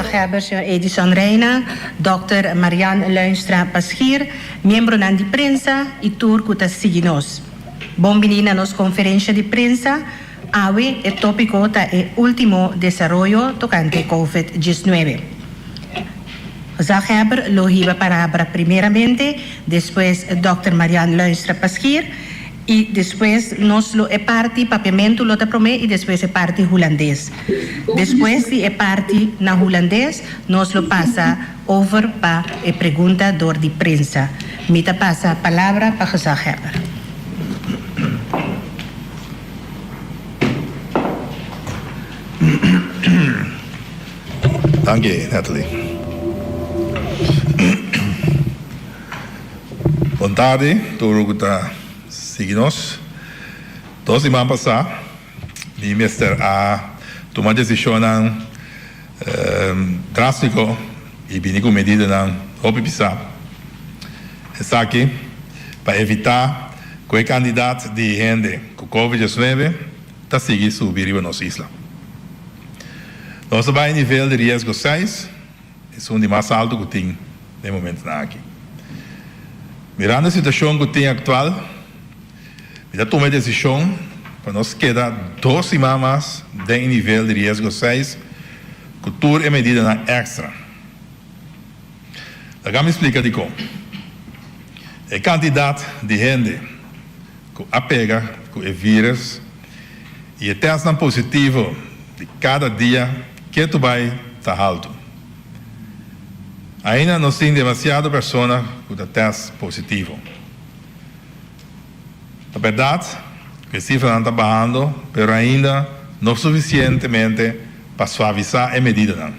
Gezaghebber señor Edison Reina, dòkter Marian Luinstra Passchier, miembronan di prensa y tur cu ta sigui nos. Bon bini na nos conferencia di prensa. Awe e topico ta e ultimo desaroyo tocante Covid 19. Gezaghebber lo hiba palabra primeramente, despues dòkter Marian Luinstra Passchier y despues nos lo e parti Papiamentu lo ta prome y despues e parti Hulandes. Despues di e parti na Hulandes nos lo pasa over pa e pregunta dor di prensa. Mi ta pasa palabra pa Gezaghebber. Danki Natalie. Bon tardi tur ku ta sigui nos. Dos siman pasá mi mester a tuma desishonnan drástiko i bini ku medidanan hopi pisá. Esaki pa evitá ku e kandidat di hende ku Covid 19 ta sigui subi riba nos isla. Nos ta bai nivel di riesgo seis, esun di mas altu ku tin den momentunan aki. Mirando e situashon ku tin aktual, mi ta tuma e desishon pa nos keda dos siman mas den e nivel di riesgo seis ku tur e medidanan èkstra. Laga mi splika dikon. E kantidat di hende ku a pega ku e vírus i e tèstnan positivo di kada dia ketu bai ta haltu. Ainda nos tin demasiado persona ku ta tèst positivo. Ta bèrdat ku e sifranan ta bahando, pero ainda no sufisientemente pa suavisá e medidanan.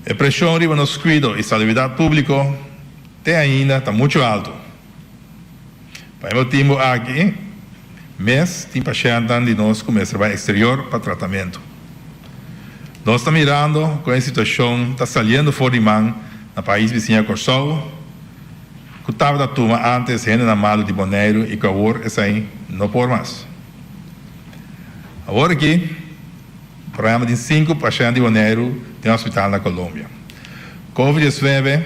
E preshon riba nos kuido i salubridat públiko te ainda ta muchu altu. Pa e motibu aki mes tin pashèntnan di nos ku mester bai eksterior pa tratamentu. Nos ta mirando kon e situashon ta saliendo for di man na pais bisiña Kòrsou, ku tabata tuma ántes hendenan malu di Boneiru i ku awor esei no por mas. Awor aki Programa tin sinku pashènt di Boneiru den hospital na Colombia. Covid 19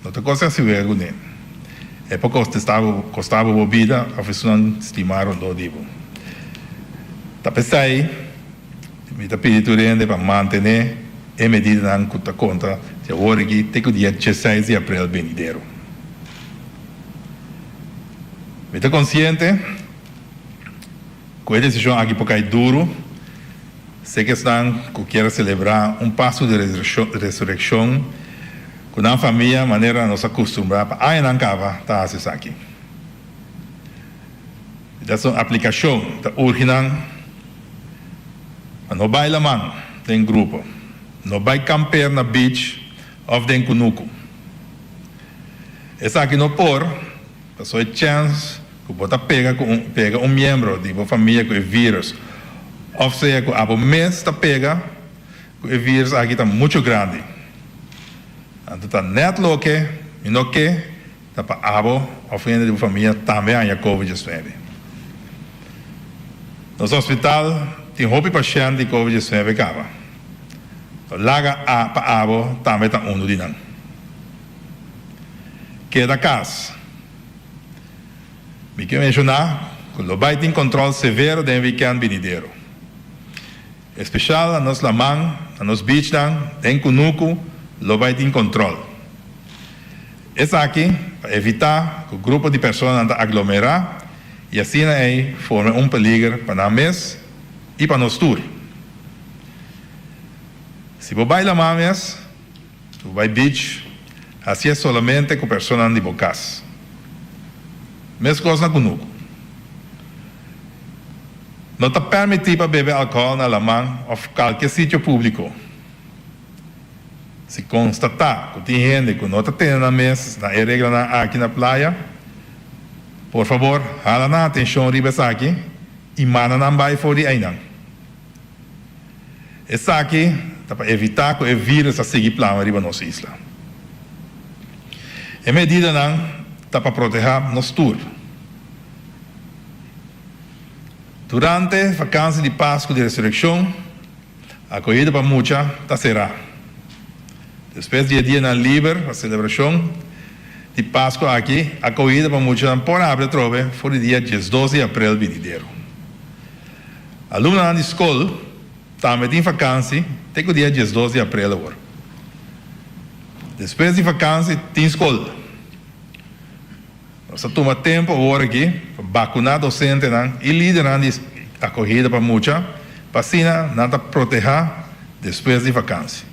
no ta kos hasi wega kuné. E por kosta bo bo bida òf esunnan stimá rondó di bo. Ta p'esei mi ta pidi tur hende pa mantené e medidanan ku ta konta di awor aki te ku dia dieseis di aprel benidero. Mi ta konsiente. Ku e desishon aki por kai duru, seke esnan ku kier a selebrá un Pasku di Resurekshon ku nan famia manera nos a kustumbrá pa añanan kaba ta hasi esaki. I ta un aplikashon ta urgi nan pa no bai laman den grupo, no bai kamper na beach òf den kunuku. Esaki no por pasobra e chèns Ku bo ta pega ku un pega un miembro di bo famia ku e virus òf sea ku abo mes ta pega ku e virus aki ta muchu grandi. Anto ta nèt loke mi no ke ta pa abo òf hende di bo famia tambe haña covid 19. Nos hospital tin hopi pashènt di covid 19 kaba. No laga a pa abo tambe ta unu di nan. Keda kas. Mi ke menshoná ku lo bai tin kòntròl severo den wikènt binidero. Espeshal na nos laman, na nos bichnan, den kunuku lo bai tin kòntròl. Esaki pa evitá ku grupo di personanan ta aglomerá i asina ei forma un peliger pa nan mes i pa nos tur. Si bo bai laman mes, Bo bai beach, hacié solamente cu personanan di bo cas. Mescos na cunucu. No ta permiti pa bebe alcohol na laman of calke sitio publico. Si constata cu tin hende cu no ta tene nan mes na e reglanan aki na playa, por fabor hala nan atencion riba esaki y manda nan bai for di einan. Esaki ta pa evitá ku e vírus ta sigui plama riba nos isla. E medidanan ta pa protehá nos tur. Durante vakansi di Pasku di Resurekshon, Akohida pa mucha ta será. Despues di e dianan liber pa selebrashon di Pasku aki, akohida pa muchanan por habri atrobe for di dia 12 di aprel binidero. Alumnonan di skol tambe tin fakansi te ku dia 12 di aprel awor. Despues di fakansi tin skol. Nos ta tuma tempu awor aki pa bakuná dosentenan i lidernan di akohida pa mucha pa asina nan ta protehá despues di vakansi.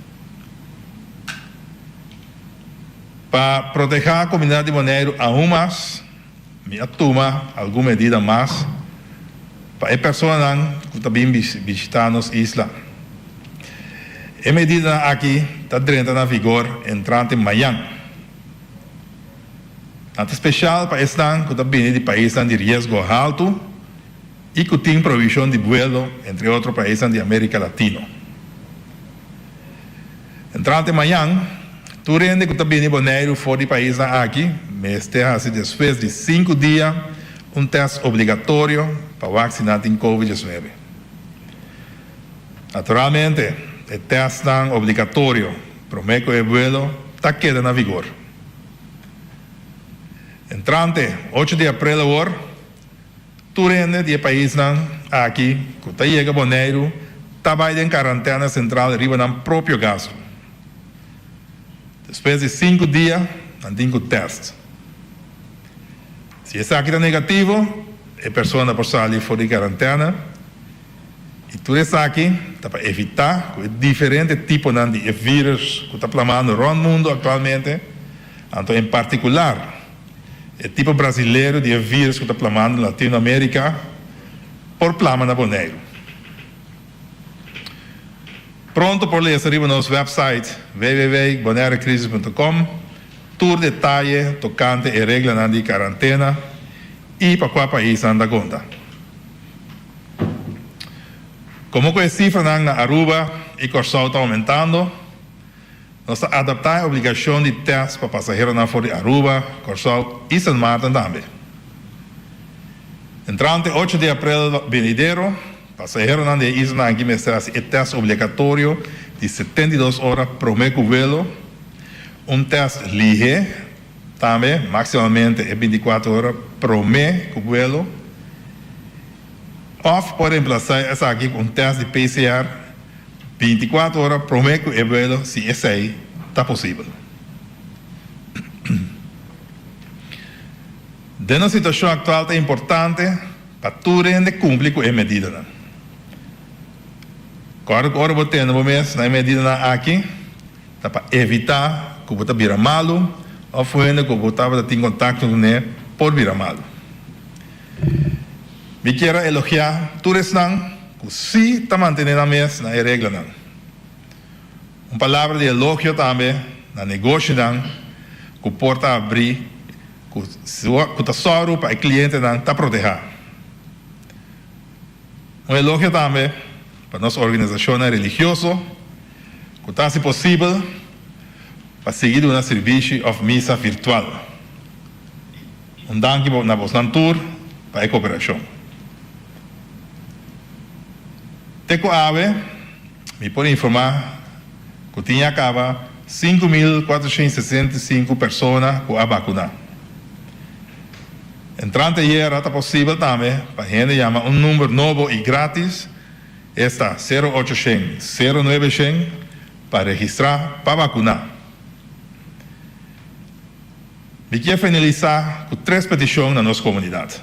Pa protehá komunidat di Boneiru aun mas, mi a tuma algun medida mas pa e personanan ku ta bin bishitá nos isla. E medidanan aki ta drenta na vigor entrante mayan. Nan ta speshal pa esnan ku ta bini di paisnan di riesgo haltu i ku tin prohibishon di buelo, entre otro paisnan di Amerika Latino. Entrante mañan, tur hende ku ta bini Boneiru for di paisnan aki mester hasi despues di sinku dia un tèst obligatorio pa wak si nan tin Covid 19. Naturalmente, e tèstnan obligatorio promé ku e buelo ta keda na vigor. Entrante ocho di aprel awor, tur hende di e paisnan aki ku ta yega Boneiru ta bai den karantena sentral riba nan propio gastu. Despues di sinku dia nan tin ku tèst. Si esaki ta negativo, e persona por sali for di karantena. I tur esaki ta pa evitá ku e diferente tiponan di e vírus ku ta plamando rònt mundu aktualmente, anto en partikular e tipo brasilero di e vírus ku ta plamando na Latinoamérika, por plama na Boneiru. Pronto por lesa riba nos wèpsait www.bonairecrisis.com tur detaye tokante e reglanan di karantena i pa kua paisnan ta konta. Komo ku e sifranan na Aruba i Kòrsou ta oumentando, nos ta adaptá e obligashon di tèst pa pasaheronan for di Aruba, Kòrsou i Sint Maarten tambe. Entrante ocho di aprel benidero, pasaheronan di e islanan aki mester hasi e tèst obligatorio di 72 ora promé ku vuelo, un tèst lihé tambe maksimalmente e 24 ora promé ku vuelo, Òf por remplasá esaki ku un tèst di PCR 24 ora promé ku e vuelo si esei ta posibel. Den nos situashon aktual ta importante pa tur hende kumpli ku e medidanan. Kòrda ku ora bo tene bo mes na e medidanan aki ta pa evitá ku bo ta bira malu òf un hende ku bo tabata tin kontakto kuné por bira malu. Mi kier a elogiá tur esnan ku sí ta mantené nan mes na e reglanan. Un palabra di elogio tambe na negoshinan ku por ta abrí ku ku ta sòru pa e klientenan ta protehá. Un elogio tambe pa nos organisashonnan religioso ku ta hasi posibel pa sigui duna sirbishi òf misa virtual. Un danki na bosnan tur pa e koperashon. Te ku awe mi por informá ku tin ya kaba 5465 persona ku a bakuná. Entrante ayera ta posibel tambe pa hende yama un number nobo i gratis, esta sero ocho shen sero nuebe shen pa registrá pa bakuná. Mi kier finalisá ku tres petishon na nos komunidat.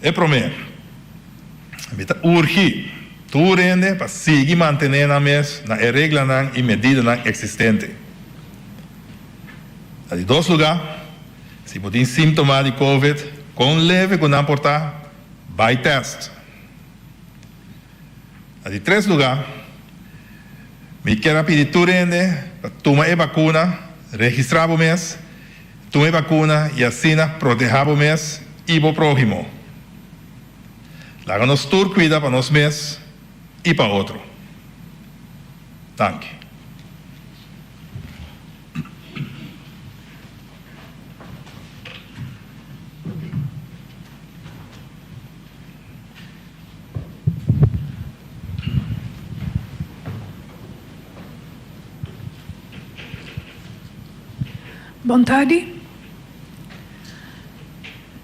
E promé, mi ta urgi tur hende pa sigui mantené nan mes na e reglanan i medidanan eksistente. Na di dos lugá, si bo tin símtoma di covid, kon leve ku nan por ta, bai tèst. Na di tres lugá, mi kier a pidi tur hende pa tuma e bakuna, registrá bo mes, tuma e bakuna i asina protehá bo mes i bo próhimo. Laga nos tur kuida pa nos mes i pa otro. Danki. Bon tardi.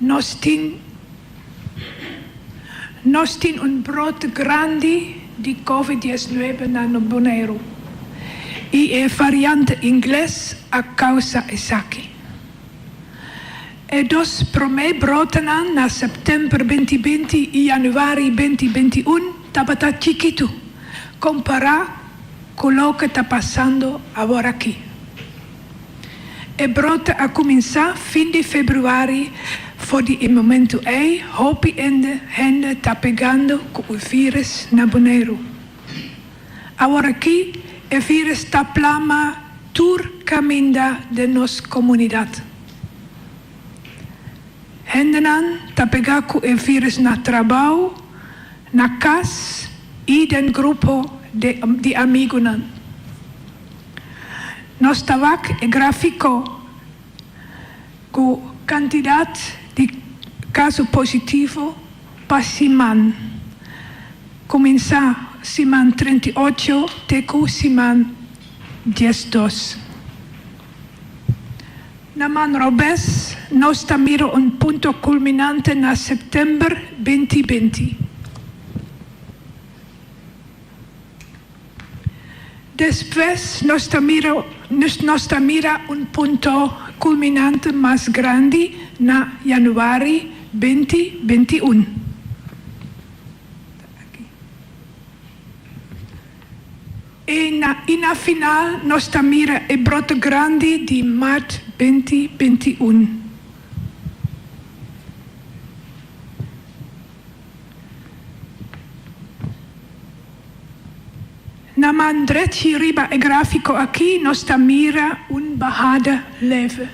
Nos tin nos tin un brote grandi di Covid 19 na Boneiru i e variante ingles a kousa esaki. E dos promé brotenan na sèptèmber 2020 i yanüari 2021 tabata chikitu kompará ku loke ta pasando aworakí. E brote a kuminsá fin di febrüari, for di e momentu ei hopi hende hende ta pegando ku e vírus na Boneiru. Aworakí e vírus ta plama tur kaminda den nos komunidat. Hendenan ta pega ku e vírus na trabou, na kas i den grupo di amigunan. Nos ta wak e gráfiko ku kantidat di kaso positivo pa siman, kuminsá siman 38 te ku siman 12. Na man robes nos ta mira un punto kulminante na sèptèmber 2020. Despues nos ta mira nos ta mira un punto kulminante mas grandi na yanüari 2021. I na i na final nos ta mira e brote grandi di mart 2021. Na man drechi riba e gráfiko akí nos ta mira un bahada leve.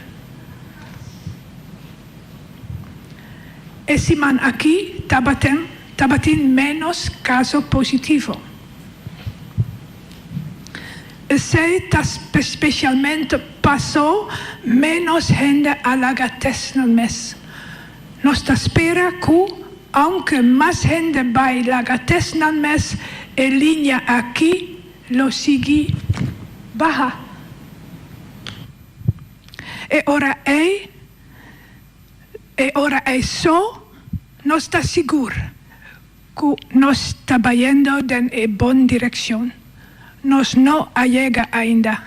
E siman akí tabatin tabatin ménos kaso positivo. Esei ta spesialmente pasó ménos hende a laga tèst nan mes. Nos ta spera ku aunke mas hende bai laga tèst nan mes, e liña aki lo sigui baha. E ora ei, e ora ei so nos ta sigur ku nos ta bayendo den e bon direkshon. Nos no a yega ainda.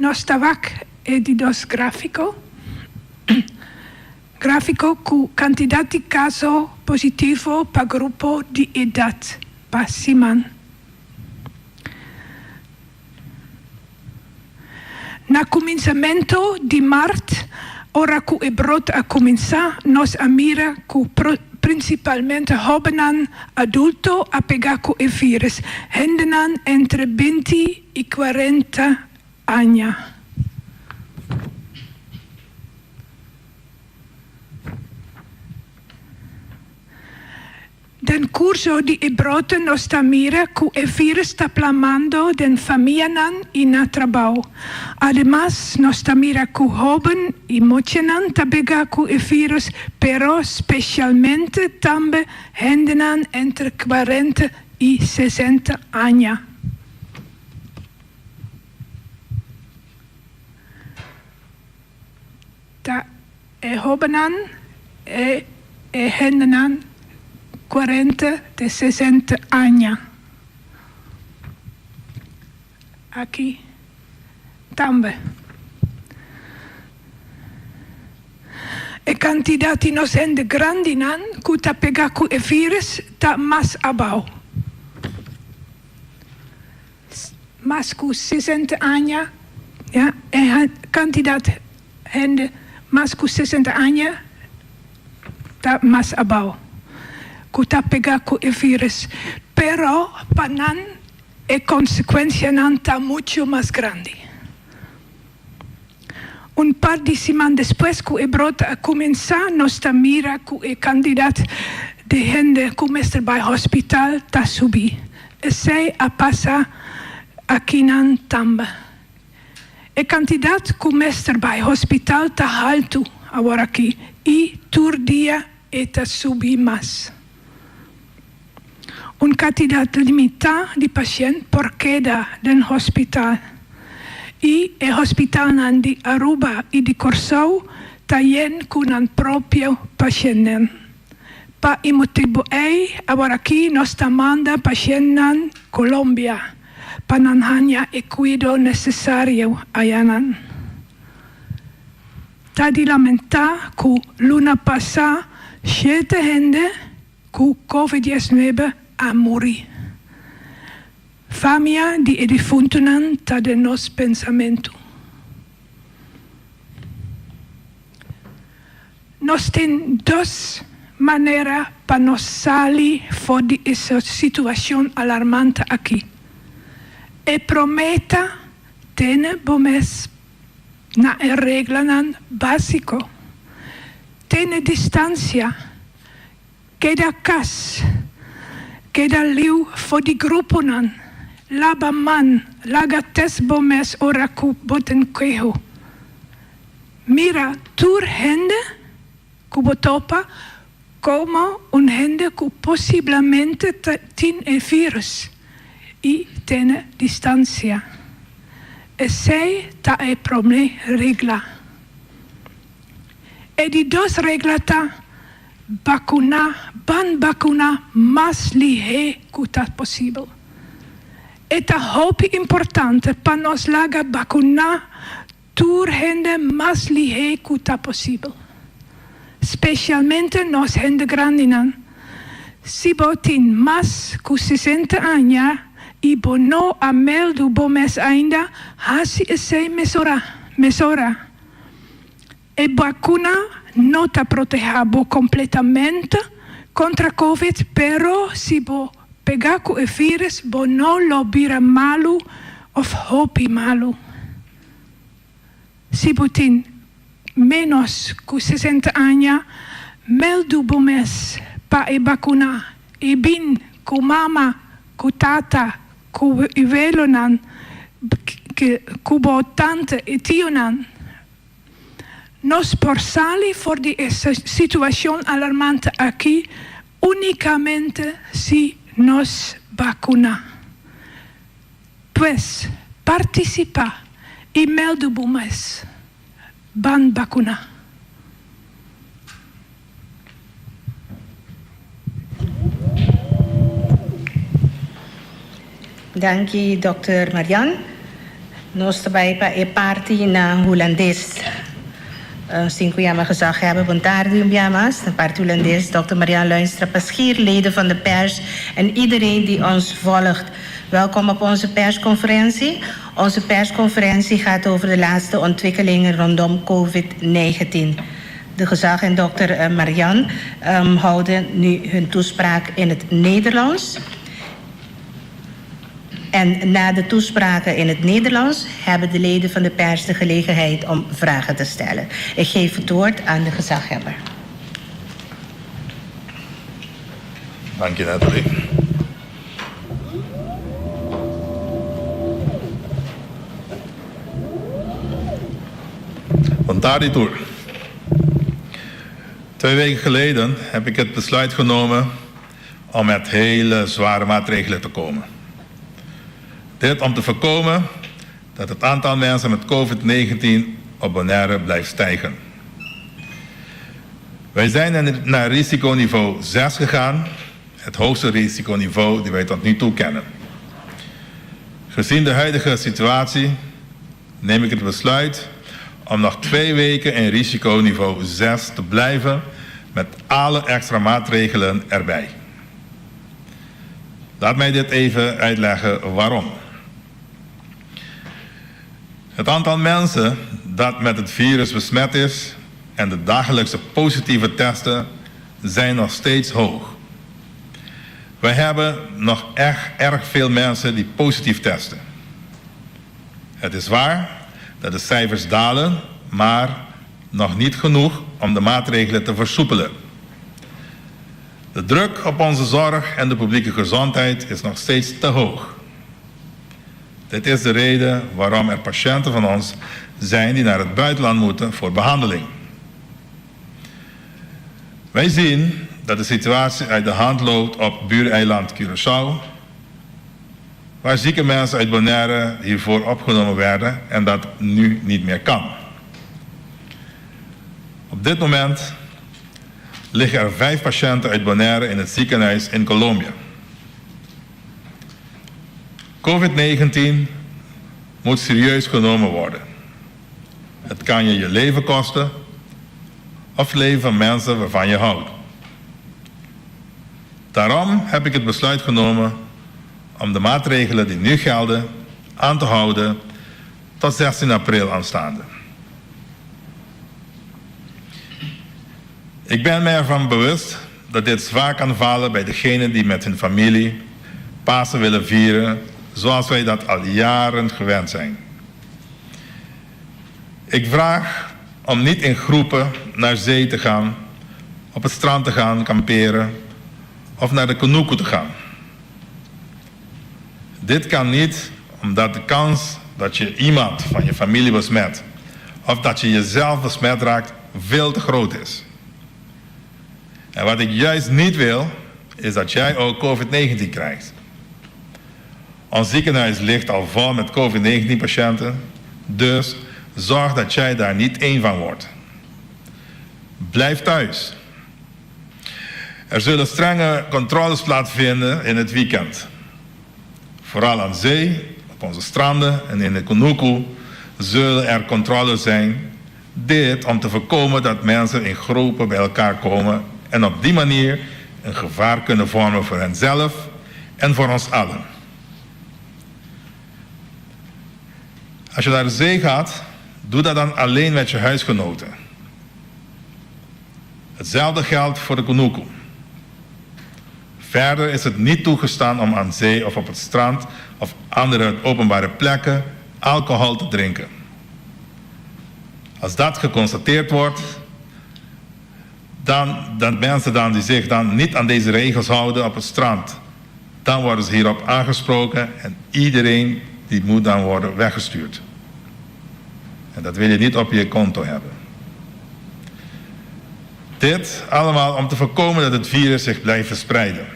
Nos ta wak e di dos gráfiko, gráfiko ku kantidat di kaso positivo pa grupo di edat pa siman. Na kuminsamentu di mart, ora ku e brot a kuminsá, nos a mira ku prinsipalmente hóbennan adulto a pega ku e vírus, hendenan entre 20 i 40 aña. Den kurso di e brote nos ta mira ku e vírus ta plamando den famianan i na trabou. Ademas nos ta mira ku hóben i muchanan ta bega ku e vírus, pero spesialmente tambe hendenan entre 40 i 60 aña. Ta e hóbennan e e hendenan 40 te 60 aña. Aki tambe. E kantidat di nos hende grandinan ku ta pega ku e vírus ta mas abou. Mas ku 60 aña, ya, e kantidat hende mas ku 60 aña ta mas abou ku ta pega ku e vírus, pero pa nan e konsekuensianan ta muchu mas grandi. Un par di siman despues ku e brote a kuminsá, nos ta mira ku e kantidat di hende ku mester bai hospital ta subi. Esei a pasa akinan tambe. E kantidat ku mester bai hospital ta haltu aworakí i tur dia e ta subi mas. Un kantidat limitá di pashènt por keda den hospital i e hospitalnan di Aruba i di Kòrsou ta yen ku nan propio pashèntnan. Pa e motibu ei aworakí nos ta manda pashèntnan Colombia pa nan haña e kuido nesesario ayanan. Ta di lamentá ku luna pasá shete hende ku Covid 19 a muri. Famia di e difuntunan ta den nos pensamentu. Nos tin dos manera pa nos sali for di e situashon alarmante aki. E promé ta tene bo mes na e reglanan básiko. Tene distansia, keda kas, keda liu for di gruponan, laba man, laga tèst bo mes ora ku bo tin keho. Mira tur hende ku bo topa komo un hende ku posiblemente tin e vírus i tene distansia. Esei ta e promé regla. E di dos regla ta, bakuná, ban bakuná mas lihé ku ta posibel. E ta hopi importante pa nos laga bakuná Tur hende mas lihé ku ta posibel. Spesialmente nos hende grandinan. Si bo tin mas ku 60 aña i bo no a mèldu bo mes ainda, hasi esei mesora, mesora. E bakuna no ta protehá bo kompletamente kontra covid, pero si bo pega ku e vírus bo no lo bira malu òf hopi malu. Si bo tin ménos ku 60 aña, mèldu bo mes pa e bakuna i bin ku mama, ku tata, ku welonan, ku bo tante i tionan. Nos por sali for di e situashon alarmante aki únikamente si nos bakuná. Pues, partisipá i mèldu bo mes. Ban bakuná! Danki Dòkter Marian. Nos ta bai pa e parti na Hulandes. Sin ku yama gezaghebber bon tardi un bia mas. Na parti Hulandes Dòkter Marian Luinstra Passchier, leden van de pers en iedereen die ons volgt. Welkom op onze persconferentie. Onze persconferentie gaat over de laatste ontwikkelingen rondom Covid 19. De gezag en dokter Marian houden nu hun toespraak in het Nederlands. En na de toespraken in het Nederlands hebben de leden van de pers de gelegenheid om vragen te stellen. Ik geef het woord aan de gezaghebber. Dank je, Nathalie. Bon tardi tur. Twee weken geleden heb ik het besluit genomen om met hele zware maatregelen te komen. Dit om te voorkomen dat het aantal mensen met COVID-19 op Bonaire blijft stijgen. Wij zijn naar risiconiveau 6 gegaan, het hoogste risiconiveau die wij tot nu toe kennen. Gezien de huidige situatie neem ik het besluit om nog twee weken in risiconiveau 6 te blijven met alle extra maatregelen erbij. Laat mij dit even uitleggen waarom. Het aantal mensen dat met het virus besmet is en de dagelijkse positieve testen zijn nog steeds hoog. Wij hebben nog echt erg veel mensen die positief testen. Het is waar dat de cijfers dalen, maar nog niet genoeg om de maatregelen te versoepelen. De druk op onze zorg en de publieke gezondheid is nog steeds te hoog. Dit is de reden waarom er patiënten van ons zijn die naar het buitenland moeten voor behandeling. Wij zien dat de situatie uit de hand loopt op buureiland Curaçao, waar zieke mensen uit Bonaire hiervoor opgenomen werden en dat nu niet meer kan. Op dit moment liggen er vijf patiënten uit Bonaire in het ziekenhuis in Colombia. COVID-19 moet serieus genomen worden. Het kan je je leven kosten of het leven van mensen waarvan je houdt. Daarom heb ik het besluit genomen om de maatregelen die nu gelden aan te houden tot 16 april aanstaande. Ik ben me ervan bewust dat dit zwaar kan vallen bij degenen die met hun familie Pasen willen vieren zoals wij dat al jaren gewend zijn. Ik vraag om niet in groepen naar zee te gaan, op het strand te gaan kamperen of naar de kunuku te gaan. Dit kan niet omdat de kans dat je iemand van je familie besmet of dat je jezelf besmet raakt veel te groot is. En wat ik juist niet wil, is dat jij ook COVID-19 krijgt. Ons ziekenhuis ligt al vol met COVID-19 patiënten, dus zorg dat jij daar niet één van wordt. Blijf thuis. Er zullen strenge controles plaatsvinden in het weekend. Vooral aan zee, op onze stranden en in de kunuku zullen er controles zijn. Dit om te voorkomen dat mensen in groepen bij elkaar komen en op die manier een gevaar kunnen vormen voor henzelf en voor ons allen. Als je naar de zee gaat, doe dat dan alleen met je huisgenoten. Hetzelfde geldt voor de kunuku. Verder is het niet toegestaan om aan zee of op het strand of andere openbare plekken alcohol te drinken. Als dat geconstateerd wordt, dan dat mensen dan die zich dan niet aan deze regels houden op het strand, dan worden ze hierop aangesproken en iedereen die moet dan worden weggestuurd. En dat wil je niet op je konto hebben. Dit allemaal om te voorkomen dat het virus zich blijft verspreiden.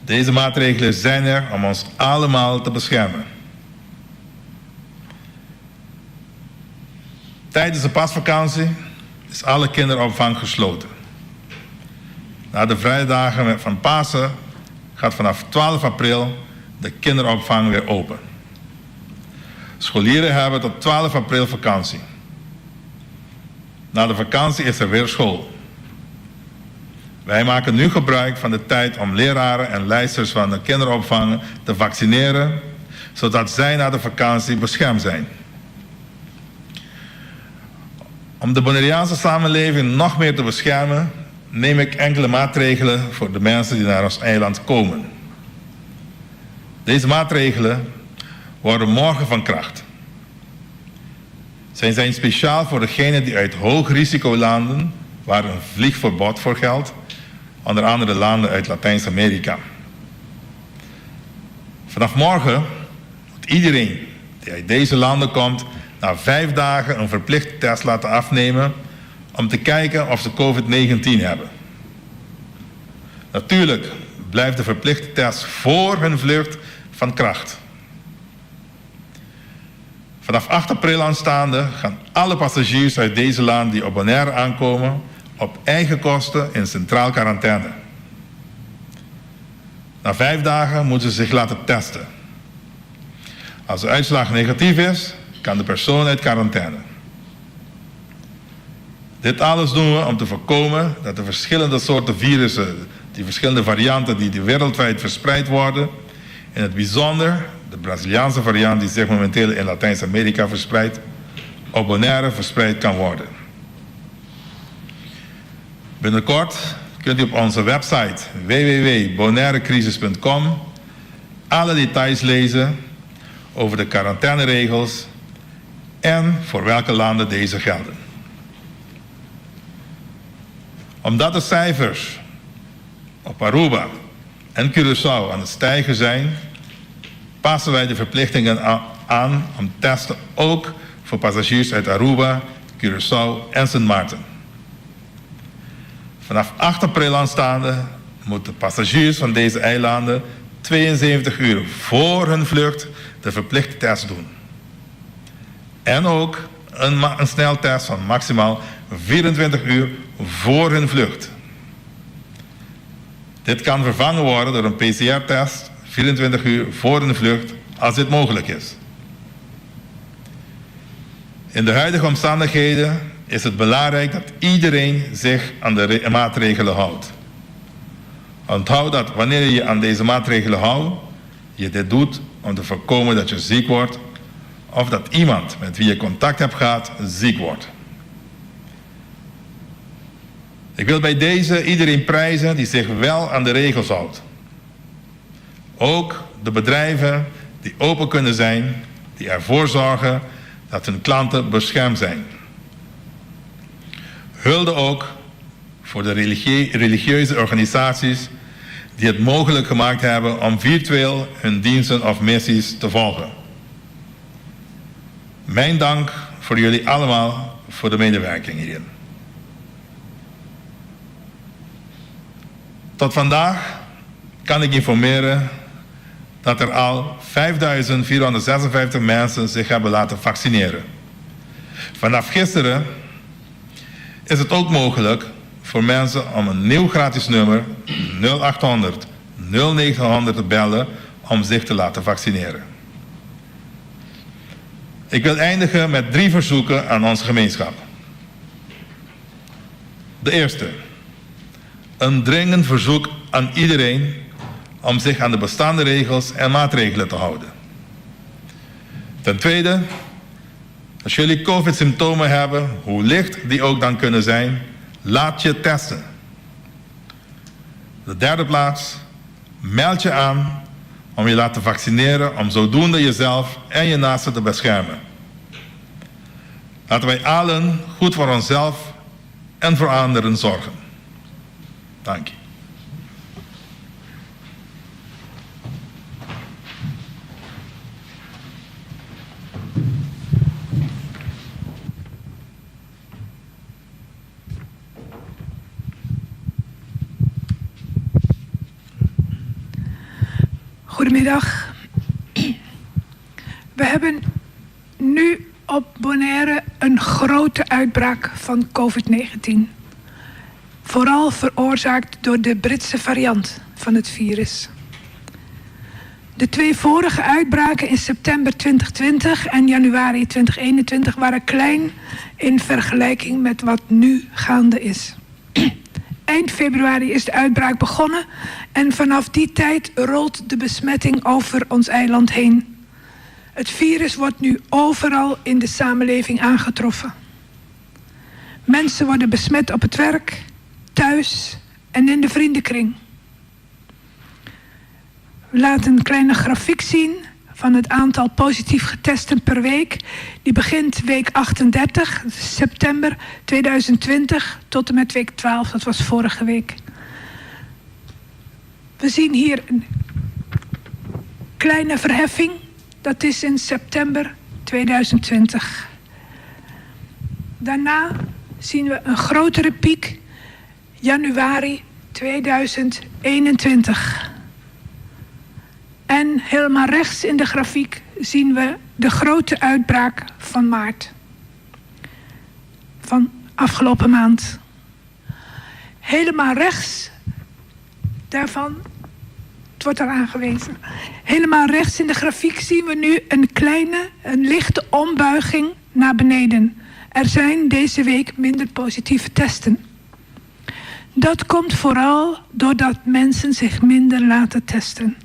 Deze maatregelen zijn er om ons allemaal te beschermen. Tijdens de pasvakantie is alle kinderopvang gesloten. Na de vrije dagen van Pasen gaat vanaf 12 april de kinderopvang weer open. Scholieren hebben tot 12 april vakantie. Na de vakantie is er weer school. Wij maken nu gebruik van de tijd om leraren en leidsters van de kinderopvang te vaccineren, zodat zij na de vakantie beschermd zijn. Om de Bonaireaanse samenleving nog meer te beschermen, neem ik enkele maatregelen voor de mensen die naar ons eiland komen. Deze maatregelen worden morgen van kracht. Zij zijn speciaal voor degenen die uit hoogrisicolanden, waar een vliegverbod voor geldt, onder andere landen uit Latijns-Amerika. Vanaf morgen moet iedereen die uit deze landen komt na vijf dagen een verplichte test laten afnemen om te kijken of ze COVID-19 hebben. Natuurlijk blijft de verplichte test voor hun vlucht van kracht. Vanaf 8 april aanstaande gaan alle passagiers uit deze land die op Bonaire aankomen op eigen kosten in centraal quarantaine. Na vijf dagen moeten ze zich laten testen. Als de uitslag negatief is, kan de persoon uit quarantaine. Dit alles doen we om te voorkomen dat de verschillende soorten virussen, die verschillende varianten die wereldwijd verspreid worden, in het bijzonder de Braziliaanse variant die zich momenteel in Latijns-Amerika verspreidt, op Bonaire verspreid kan worden. Binnenkort kunt u op onze website www.bonairecrisis.com alle details lezen over de quarantaineregels en voor welke landen deze gelden. Omdat de cijfers op Aruba en Curaçao aan het stijgen zijn, passen wij de verplichtingen aan om testen ook voor passagiers uit Aruba, Curaçao en Sint Maarten. Vanaf 8 april aanstaande moeten passagiers van deze eilanden 72 uur voor hun vlucht de verplichte test doen. En ook een, een sneltest van maximaal 24 uur voor hun vlucht. Dit kan vervangen worden door een PCR-test 24 uur voor hun vlucht als dit mogelijk is. In de huidige omstandigheden is het belangrijk dat iedereen zich aan de maatregelen houdt. Onthoud dat wanneer je je aan deze maatregelen houdt, je dit doet om te voorkomen dat je ziek wordt of dat iemand met wie je contact hebt gehad ziek wordt. Ik wil bij deze iedereen prijzen die zich wel aan de regels houdt. Ook de bedrijven die open kunnen zijn, die ervoor zorgen dat hun klanten beschermd zijn. Hulde ook voor de religieuze organisaties die het mogelijk gemaakt hebben om virtueel hun diensten of missies te volgen. Mijn dank voor jullie allemaal voor de medewerking hierin. Tot vandaag kan ik informeren dat er al 5.456 mensen zich hebben laten vaccineren. Vanaf gisteren is het ook mogelijk voor mensen om een nieuw gratis nummer 0800 0900 te bellen om zich te laten vaccineren. Ik wil eindigen met drie verzoeken aan onze gemeenschap. De eerste. Een dringend verzoek aan iedereen om zich aan de bestaande regels en maatregelen te houden. Ten tweede, als jullie COVID-symptomen hebben, hoe licht die ook dan kunnen zijn, laat je testen. De derde plaats, meld je aan om je laten vaccineren om zodoende jezelf en je naasten te beschermen. Laten wij allen goed voor onszelf en voor anderen zorgen. Dank je. Goedemiddag. We hebben nu op Bonaire een grote uitbraak van COVID-19. Vooral veroorzaakt door de Britse variant van het virus. De twee vorige uitbraken in september 2020 en januari 2021 waren klein in vergelijking met wat nu gaande is. Eind februari is de uitbraak begonnen en vanaf die tijd rolt de besmetting over ons eiland heen. Het virus wordt nu overal in de samenleving aangetroffen. Mensen worden besmet op het werk, thuis en in de vriendenkring. We laten een kleine grafiek zien van het aantal positief getesten per week. Die begint week 38, september 2020, tot en met week 12, dat was vorige week. We zien hier een kleine verheffing. Dat is in september 2020. Daarna zien we een grotere piek, januari 2021. En helemaal rechts in de grafiek zien we de grote uitbraak van maart. Van afgelopen maand. Helemaal rechts daarvan, het wordt al aangewezen. Helemaal rechts in de grafiek zien we nu een kleine, een lichte ombuiging naar beneden. Er zijn deze week minder positieve testen. Dat komt vooral doordat mensen zich minder laten testen.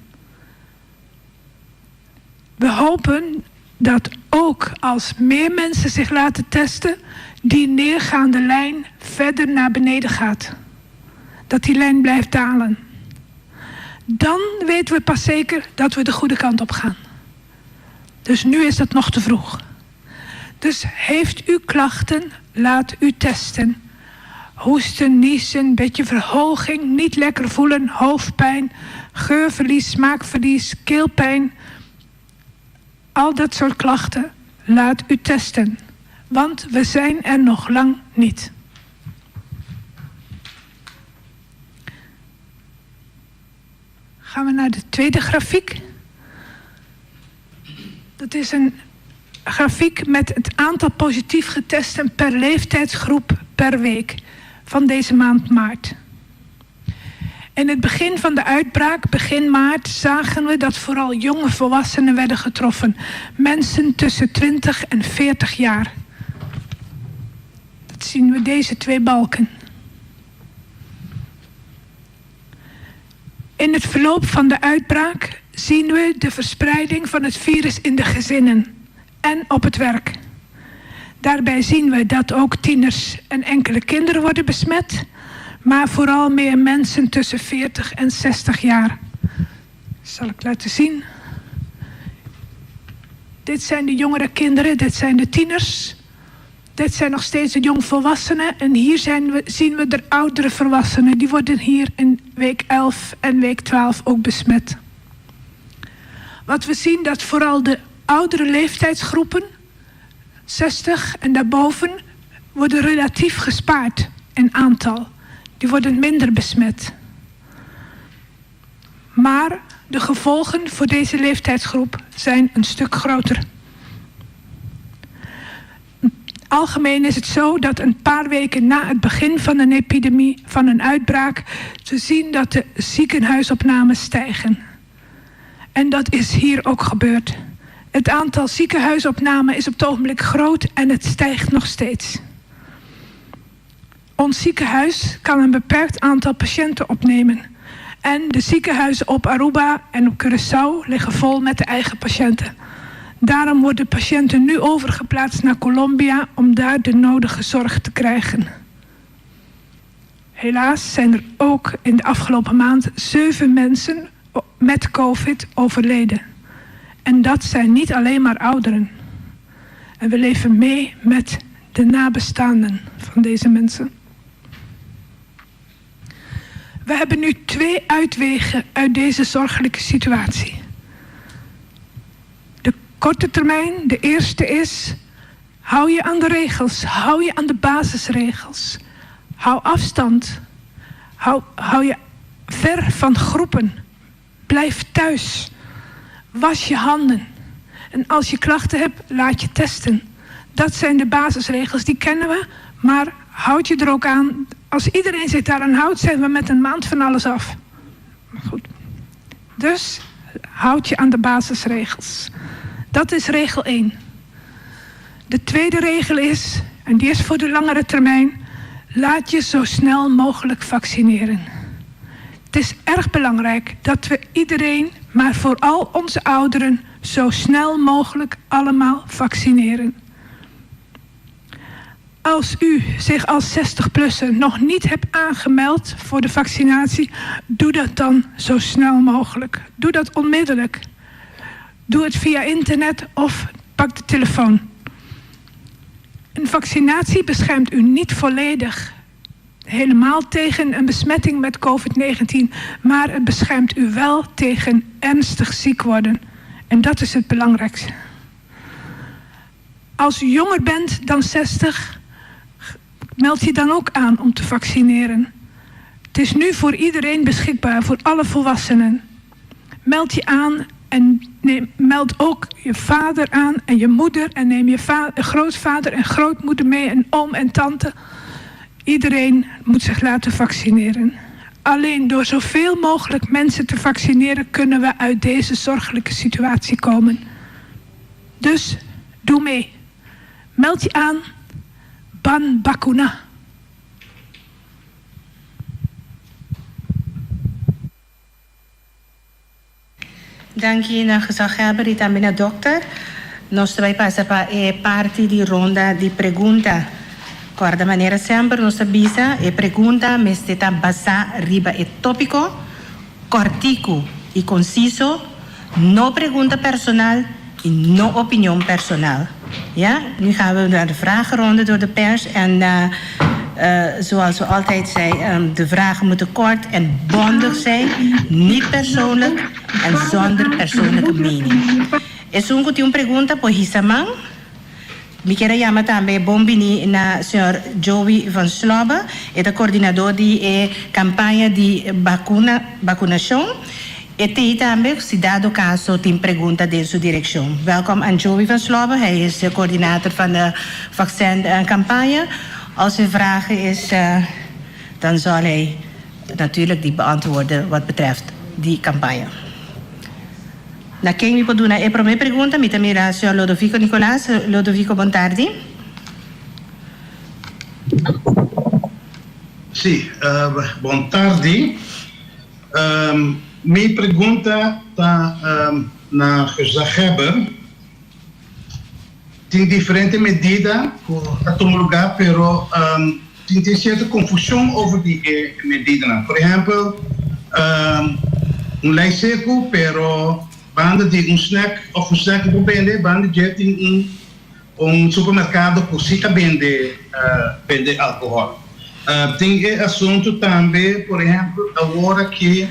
We hopen dat ook als meer mensen zich laten testen, die neergaande lijn verder naar beneden gaat. Dat die lijn blijft dalen. Dan weten we pas zeker dat we de goede kant op gaan. Dus nu is dat nog te vroeg. Dus heeft u klachten, laat u testen. Hoesten, niezen, beetje verhoging, niet lekker voelen, hoofdpijn, geurverlies, smaakverlies, keelpijn. Al dat soort klachten, laat u testen. Want we zijn er nog lang niet. Gaan we naar de tweede grafiek. Dat is een grafiek met het aantal positief getesten per leeftijdsgroep per week van deze maand maart. In het begin van de uitbraak, begin maart, zagen we dat vooral jonge volwassenen werden getroffen. Mensen tussen 20 en 40 jaar. Dat zien we deze twee balken. In het verloop van de uitbraak zien we de verspreiding van het virus in de gezinnen en op het werk. Daarbij zien we dat ook tieners en enkele kinderen worden besmet, maar vooral meer mensen tussen 40 en 60 jaar. Zal ik laten zien. Dit zijn de jongere kinderen, dit zijn de tieners. Dit zijn nog steeds de jongvolwassenen. En hier zijn we, zien we de oudere volwassenen. Die worden hier in week 11 en week 12 ook besmet. Wat we zien dat vooral de oudere leeftijdsgroepen, 60 en daarboven, worden relatief gespaard in aantal. Die worden minder besmet. Maar de gevolgen voor deze leeftijdsgroep zijn een stuk groter. Algemeen is het zo dat een paar weken na het begin van een epidemie, van een uitbraak, te zien dat de ziekenhuisopnames stijgen. En dat is hier ook gebeurd. Het aantal ziekenhuisopnamen is op het ogenblik groot en het stijgt nog steeds. Ons ziekenhuis kan een beperkt aantal patiënten opnemen. En de ziekenhuizen op Aruba en op Curaçao liggen vol met de eigen patiënten. Daarom worden patiënten nu overgeplaatst naar Colombia om daar de nodige zorg te krijgen. Helaas zijn er ook in de afgelopen maand zeven mensen met COVID overleden. En dat zijn niet alleen maar ouderen. En we leven mee met de nabestaanden van deze mensen. We hebben nu twee uitwegen uit deze zorgelijke situatie. De korte termijn, de eerste is: hou je aan de regels, hou je aan de basisregels. Hou afstand. Hou, hou je ver van groepen. Blijf thuis. Was je handen. En als je klachten hebt, laat je testen. Dat zijn de basisregels, die kennen we. Maar houd je er ook aan. Als iedereen zich daaraan houdt, zijn we met een maand van alles af. Maar goed. Dus houd je aan de basisregels. Dat is regel 1. De tweede regel is, en die is voor de langere termijn, laat je zo snel mogelijk vaccineren. Het is erg belangrijk dat we iedereen, maar vooral onze ouderen, zo snel mogelijk allemaal vaccineren. Als u zich als 60-plusser nog niet hebt aangemeld voor de vaccinatie, doe dat dan zo snel mogelijk. Doe dat onmiddellijk. Doe het via internet of pak de telefoon. Een vaccinatie beschermt u niet volledig helemaal tegen een besmetting met COVID-19, maar het beschermt u wel tegen ernstig ziek worden. En dat is het belangrijkste. Als u jonger bent dan 60, meld je dan ook aan om te vaccineren. Het is nu voor iedereen beschikbaar, voor alle volwassenen. Meld je aan en neem, meld ook je vader aan en je moeder en neem je grootvader en grootmoeder mee en oom en tante. Iedereen moet zich laten vaccineren. Alleen door zoveel mogelijk mensen te vaccineren kunnen we uit deze zorgelijke situatie komen. Dus doe mee. Meld je aan. Ban Bakuna. Danki na gezaghebber i tambe na dòkter. Nos ta bai pasa pa e parti di ronda di pregunta. Kòrda manera semper nos ta bisa e pregunta mester ta basá riba e tópiko, kòrtiku i konsiso, no pregunta personal i no opinion personal. Ja, nu gaan we naar de vragenronde door de pers en zoals we altijd zei, de vragen moeten kort en bondig zijn, niet persoonlijk en zonder persoonlijke mening. Esun ku tin un pregunta por hisa man. Mi kier a yama tambe bon bini na señor Joey van Slobbe, e ta coordinador di e campaña di vacuna, vacunacion. E t'ei tambe si dado caso tin pregunta den su direccion. Welkom aan Joey van Slobbe, hij is de coördinator van de vaccin campagne. Als er vragen is dan zal hij natuurlijk die beantwoorden wat betreft die campagne. Na ken mi por duna e prome pregunta? Mi ta mira señor Lodovico Nicolaas. Lodovico, bon tardi. Sí, bon tardi. Mi pregunta ta na gezaghebber. Tin diferente medida ku ta tuma lugá pero tin tin sierto konfushon over di e medidanan. Por ehèmpel un lei seku pero banda di un snèk òf un snèk ku bo bende banda dje tin un un supermerkado ku si ta bende bende alkohòl. Tin e asuntu tambe por ehèmpel awor aki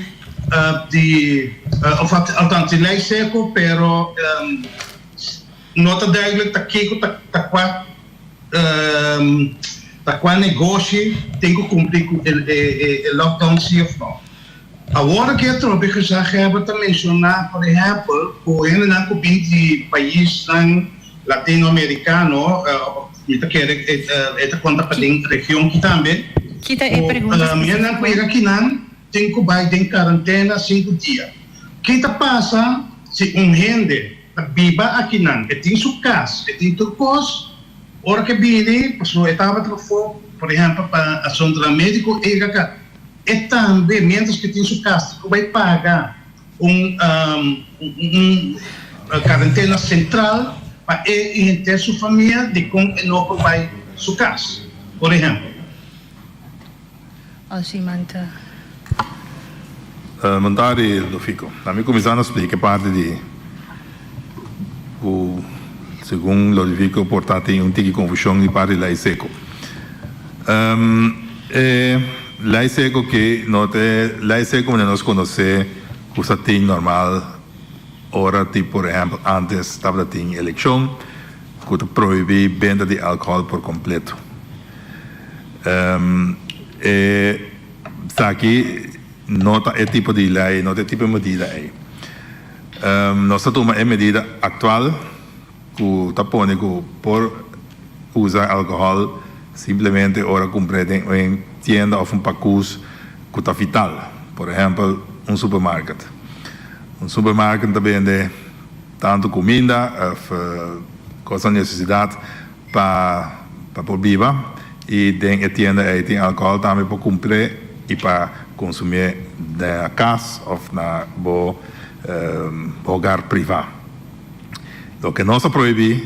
di òf althans di lei seku pero No ta duidelijk ta kiko ta ta kua ta kua negoshi tin ku kumpli ku e e lockdown si of no. Awor aki atrobe gezaghebber ta menshoná por ehèmpel ku hendenan ku bin di paisnan latinoamerikano mi ta kere e ta konta pa den region ki tambe Ki ta e ku pregunta hendenan ku spesífiko? yega kinan tin ku bai den karantena sinku dia. Ki ta pasa si un hende ta biba akinan, e tin su kas, e tin tur kos, ora ke bini, pasobra e tabata pafó, por ehèmpel pa asuntunan médiko, e yega ka, e tambe miéntras ke tin su kas tin ku bai paga un un karentena sentral pa e i henter su famia dikon e no por bai su kas, por ehèmpel. Als iemand ta. Montari Lufico. Na mi kuminsá na splika e parti di ku segun Lodifico por ta tin un tiki konfushon di parti lei seko. E lei seko ki no ta e lei seko manera nos konosé ku sa tin normal ora ti por ehèmpel ántes tabata tin elekshon ku ta prohibí benta di alkohòl por kompleto. E esaki no ta e tipo di lei, no ta e tipo di medida ei. Nos ta tuma e medida aktual ku ta pone ku por usa alkohòl simplemente ora kumpr'é den un tienda òf un pakus ku ta vital. Por ehèmpel un supermarket. Un supermarket ta bende tantu kuminda òf kosnan di nesesidat. Pa pa por biba y den e tienda ey tin alcohol tambe por cumpr'e y pa consumi'e na cas of na bo hogar priva. Loke nos a prohibi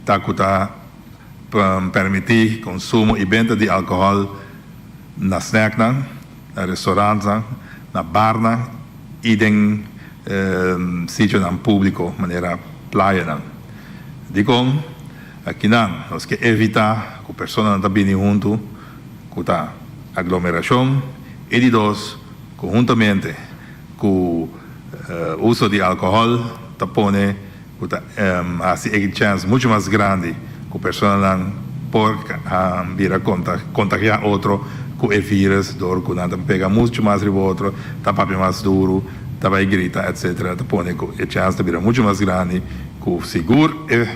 ta cu ta permiti consumo y benta di alcohol na snacknan, na restaurantnan, na barnan y den sitionan publico manera playanan. Dikon? Akinan nos ke evitá ku personanan ta bini huntu ku ta aglomerashon i di dos ku huntamente ku uso di alkohòl ta pone ku ta hasi e chèns muchu mas grandi ku personanan por bira kontagiá otro ku e vírus dor ku nan ta pega muchu mas riba otro, ta papia mas duru, ta bai grita etcetera ta pone ku e chèns ta bira muchu mas grandi. Ku sigur e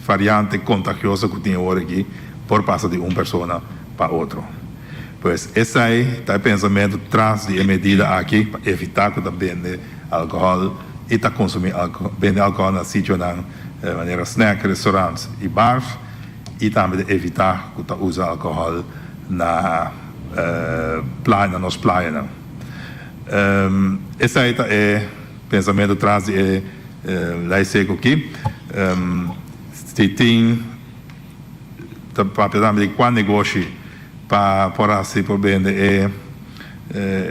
variante kontagioso ku tin awor aki por pasa di un persona pa otro. Pues esei ta e pensamentu tras di e medida aki pa evitá ku ta bende alkohòl i ta konsumí bende alkohòl na sitionan manera snack, restaurants i bars i tambe ta evitá ku ta usa alkohòl na playa na nos playanan. Esei ta e pensamentu tras di e Lei seco aki si tin ta papia tambe di cua negoshi pa por haci por bende e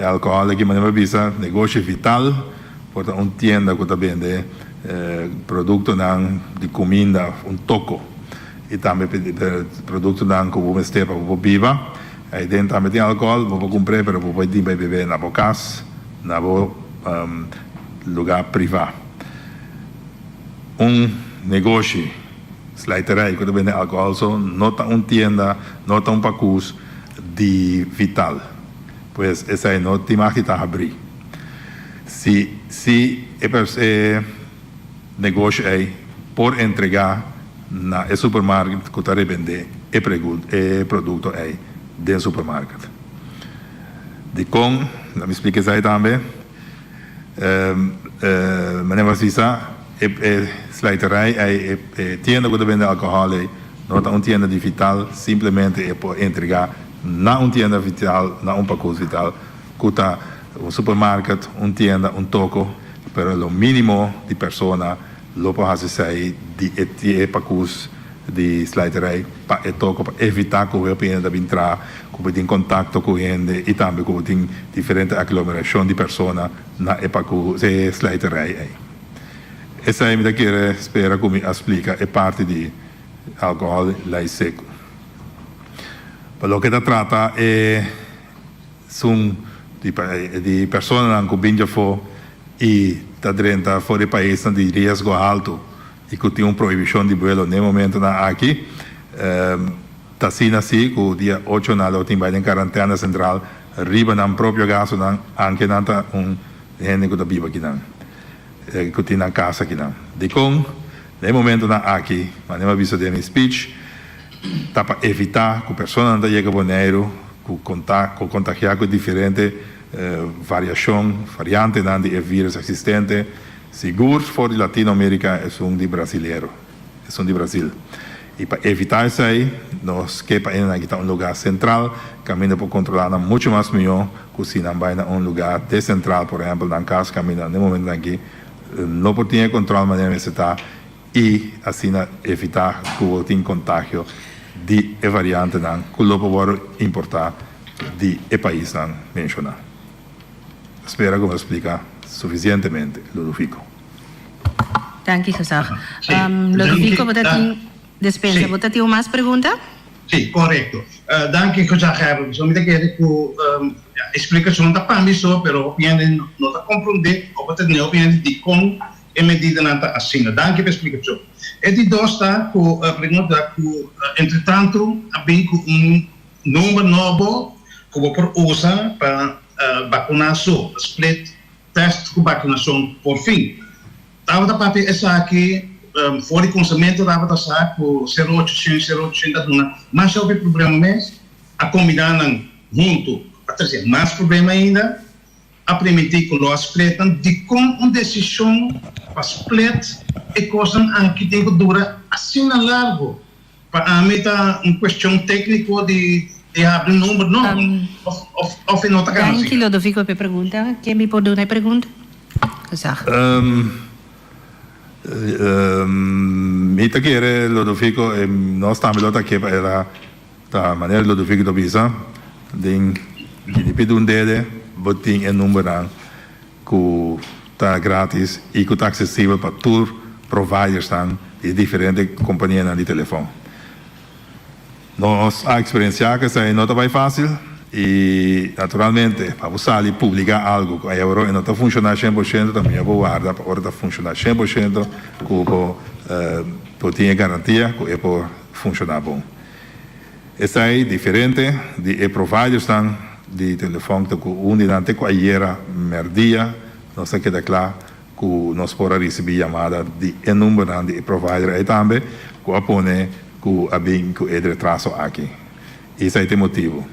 alcohol aki manera mi a bisa negoshi vital por ta un tienda cu ta bende productonan di cuminda un toco y tambe productonan cu bo mester pa bo por biba ahi den tambe tin alcohol bo por cumpre pero bo por tin bay bebe na bo cas na bo Lugá privá. Un negoshi, slijterij, ku ta bende alkohòl so no ta un tienda, no ta un pakus di vital. Pues esei no tin mag di ta habrí. Si si e e negoshi ei por entregá na e supermarket ku ta rebendé e e produkto ei den supermarket. Dikon? Laat mi splika esei tambe. Manera mi a bisa, e slijterij ei, e tienda ku ta bende alkohòl ei, no ta un tienda di vital, simplemente e por entregá na un tienda vital, na un pakus vital, ku ta un supermarket, un tienda, un toko, pero lo mínimo di persona lo por hasi esei di e pakus di slijterij pa e toko pa evitá ku hopi hende ta bin traha, ku bo tin kontakto ku hende i tambe ku bo tin diferente aglomerashon di persona na e pakus e slijterij ei. Esei mi ta kere spera ku mi a splika e parti di alkohòl lei seku. Pa loke ta trata e sun di personanan ku bin djafó i ta drenta for di paisnan di riesgo haltu i ku tin un prohibishon di buelo n'e momentonan aki, ta asina si ku dia ocho nan lo tin bai den karantena sentral riba nan propio gastunan, anke nan ta un hende ku ta biba akinan, ku tin nan kas akinan. Dikon n'e momentonan aki, manera mi a bisa den mi speech, ta pa evitá ku personanan ta yega Boneiru ku ku kontagiá ku diferente variashon, variantenan di e virus eksistente, Sigur for di Latino America esun di Brasilero, esun di Brasil. Y pa evita esey nos ke pa enan kita un lugar central caminda por controla nan mucho mas miho cu si nan bay na un lugar descentral, por ehempel nan cas caminda na e momentonan aki no por tin e control manera mester ta y asina evita cu bo tin contagio di e variantenan cu lo por worde importa di e paisnan menciona. Spera ku mi a splika sufisientemente, Ludovico. Danki, Gezag. Ludovico, bo ta tin despensa, bo ta tin un mas pregunta? Sí, korekto. Danki, Gezaghebber. So mi ta kere ku e splikashon ta pa mi so, pero hopi hende no ta komprondé òf bo ta tene hopi hende dikon e medidanan ta asina. Danki pa e splikashon. E di dos ta ku pregunta ku entretantu a bin ku un Number nobo ku bo por usa pa bakuná so, split test ku bakunashon por fin. Tabata papia esaki for di kunsamentu tabata sa ku sero ocho shen sero ocho shen ta duna masha hopi problema mes, a kombiná nan huntu a trese mas problema ainda, a primintí ku lo a split nan. Dikon un desishon pa split e kosnan aki tin ku dura asina largu? Pa ami ta un cuestion tecnico di di habri un number nobo of of of e no ta cana Danki asina. Lodovico p'e pregunta. Ken mi por duna e pregunta? Gezag. Mi ta kere Lodovico e nos tambe lo ta ke pa era ta manera Lodovico ta bisa den di pidi un dede bo tin e numbernan ku ta gratis i ku ta aksesibel pa tur providersnan di e diferente kompanianan di telefòn. Nos a eksperensiá ku esei no ta bai fásil i naturalmente pa bo sali publiká algu ku ayoró e no ta funshoná 100% ta mihó bo warda pa ora ta funshoná 100% ku bo por tin e garantia ku e por funshoná bon. Esei diferente di e providersnan di telefòn ta ku un di nan te ku ayera mèrdia nos a keda kla ku nos por a risibí yamada di e numbernan di e provider ei tambe ku a pone ku a bin ku e retraso aki. I esei ta e motibu.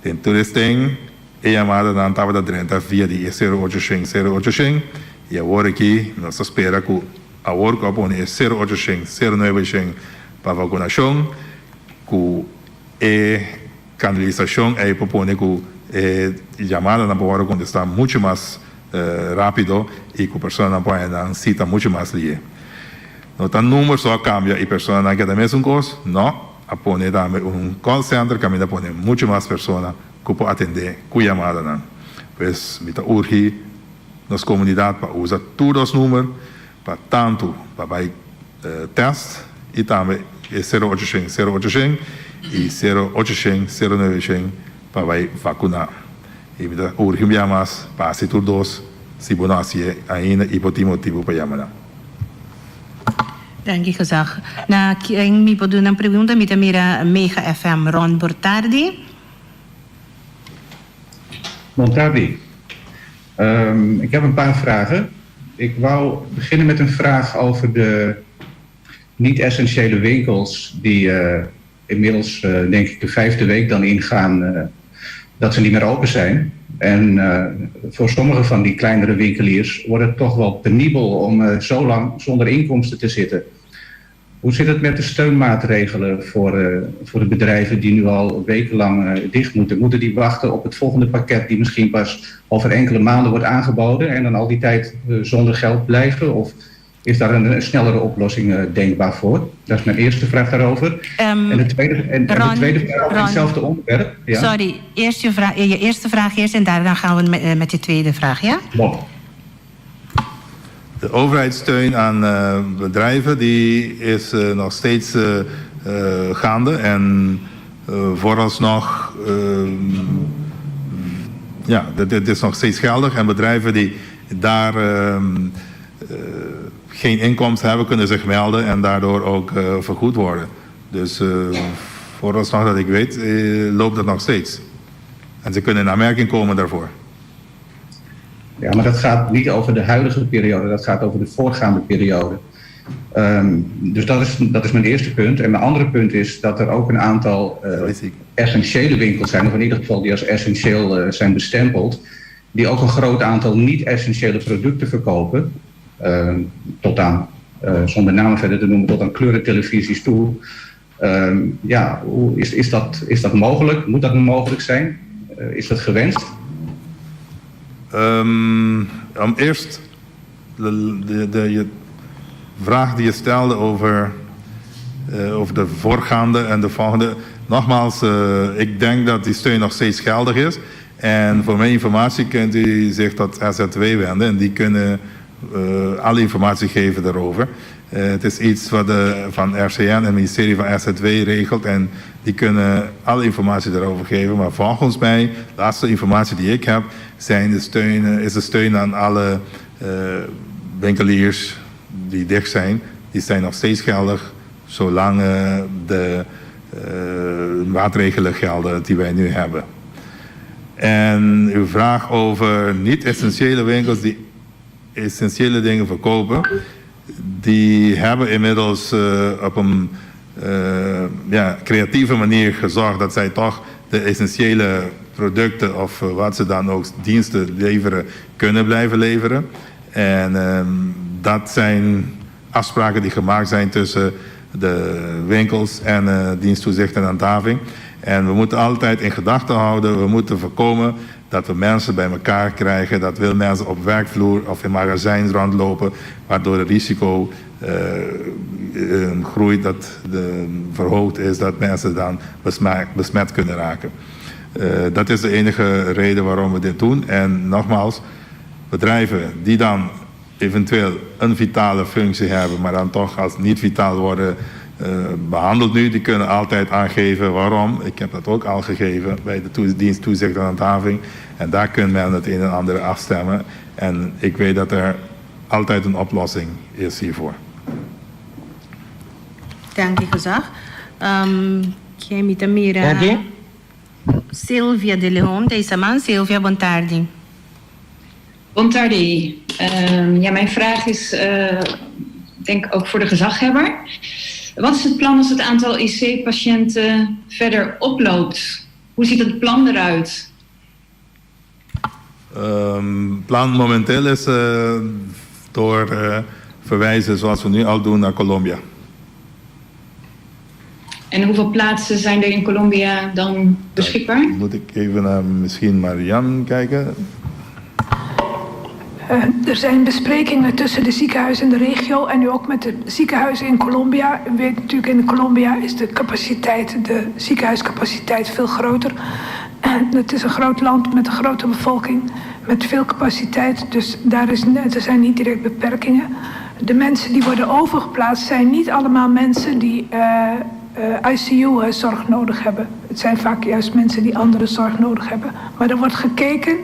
Den tur esten e yamadanan tabata drenta via di e sero ocho shen sero ocho shen i awor aki nos ta spera ku awor ku a pone e sero ocho shen sero nuebe shen pa vakunashon ku e kanalisashon ei por pone ku e yamadanan por wòrdu kontestá muchu mas rápido i ku personanan por haña nan sita muchu mas lié. No ta number so a kambia i personanan keda mesun kos, no, a pone tambe un call center kaminda pone muchu mas persona ku por atendé ku yamadanan. Pues mi ta urgi nos komunidat pa usa tur dos number pa tantu pa bai test y tambe e sero ocho shen sero ocho shen y sero ocho shen sero nuebe shen pa bai vacuna y mi ta urgi un bia mas pa haci tur dos si bo no haci'e ainda y bo tin motibo pa yama nan. Danki Gezag. Na ken mi por duna un pregunta mi ta mira Mega FM Ron Bortardi. Bon tardi. Ik heb een paar vragen. Ik wou beginnen met een vraag over de niet-essentiële winkels die inmiddels, denk ik, de vijfde week dan ingaan dat ze niet meer open zijn. En voor sommige van die kleinere winkeliers wordt het toch wel penibel om zo lang zonder inkomsten te zitten. Hoe zit het met de steunmaatregelen voor de bedrijven die nu al wekenlang dicht moeten? Moeten die wachten op het volgende pakket die misschien pas over enkele maanden wordt aangeboden en dan al die tijd zonder geld blijven? Of is daar een snellere oplossing denkbaar voor? Dat is mijn eerste vraag daarover. En de Ron, tweede vraag over Ron, hetzelfde onderwerp. Ja. Sorry, eerst je, vraag, je eerste vraag eerst en daarna gaan we met je tweede vraag, ja? Bon. De overheidssteun aan bedrijven die is nog steeds gaande. En vooralsnog, ja, dit is nog steeds geldig. En bedrijven die daar geen inkomsten hebben, kunnen zich melden en daardoor ook vergoed worden. Dus vooralsnog dat ik weet, loopt dat nog steeds. En ze kunnen in aanmerking komen daarvoor. Ja, maar dat gaat niet over de huidige periode, dat gaat over de voorgaande periode. Dus dat is mijn eerste punt. En mijn andere punt is dat er ook een aantal essentiële winkels zijn, of in ieder geval die als essentieel zijn bestempeld, die ook een groot aantal niet-essentiële producten verkopen. Tot aan, zonder namen verder te noemen, tot aan kleurentelevisies toe. Ja, hoe is dat mogelijk? Moet dat mogelijk zijn? Is dat gewenst? Om eerst de vraag die je stelde over de voorgaande en de volgende. Nogmaals, ik denk dat die steun nog steeds geldig is. En voor meer informatie kunt u zich tot SZW wenden. En die kunnen alle informatie geven daarover. Het is iets wat de, van RCN en het ministerie van SZW regelt. En die kunnen alle informatie daarover geven. Maar volgens mij, de laatste informatie die ik heb, is de steun aan alle winkeliers die dicht zijn. Die zijn nog steeds geldig, zolang de maatregelen gelden die wij nu hebben. En uw vraag over niet-essentiële winkels die essentiële dingen verkopen, die hebben inmiddels op een ja, creatieve manier gezorgd dat zij toch de essentiële producten of wat ze dan ook diensten leveren, kunnen blijven leveren. En dat zijn afspraken die gemaakt zijn tussen de winkels en diensttoezicht en handhaving. En we moeten altijd in gedachten houden, we moeten voorkomen dat we mensen bij elkaar krijgen, dat wil mensen op werkvloer of in magazijns rondlopen, waardoor het risico groeit, dat de, verhoogd is, dat mensen dan besmet kunnen raken. Dat is de enige reden waarom we dit doen. En nogmaals, bedrijven die dan eventueel een vitale functie hebben, maar dan toch als niet vitaal worden behandeld nu, die kunnen altijd aangeven waarom. Ik heb dat ook al gegeven bij de dienst toezicht en handhaving. En daar kunt men het een en ander afstemmen. En ik weet dat er altijd een oplossing is hiervoor. Dank u, gezag. Ken mi ta mira? Dank Sylvia de Leon, deze man. Sylvia, bon tardi. Bon tardi. Ja, mijn vraag is, denk ook voor de gezaghebber. Wat is het plan als het aantal IC-patiënten verder oploopt? Hoe ziet het plan eruit? Plan momenteel is door verwijzen, zoals we nu al doen, naar Colombia. En hoeveel plaatsen zijn er in Colombia dan beschikbaar? Dan moet ik even naar misschien Marianne kijken. Er zijn besprekingen tussen de ziekenhuizen in de regio en nu ook met de ziekenhuizen in Colombia. U weet natuurlijk, in Colombia is de capaciteit, de ziekenhuiscapaciteit veel groter. Het is een groot land met een grote bevolking, met veel capaciteit. Dus er zijn niet direct beperkingen. De mensen die worden overgeplaatst zijn niet allemaal mensen die ICU-zorg nodig hebben. Het zijn vaak juist mensen die andere zorg nodig hebben. Maar er wordt gekeken.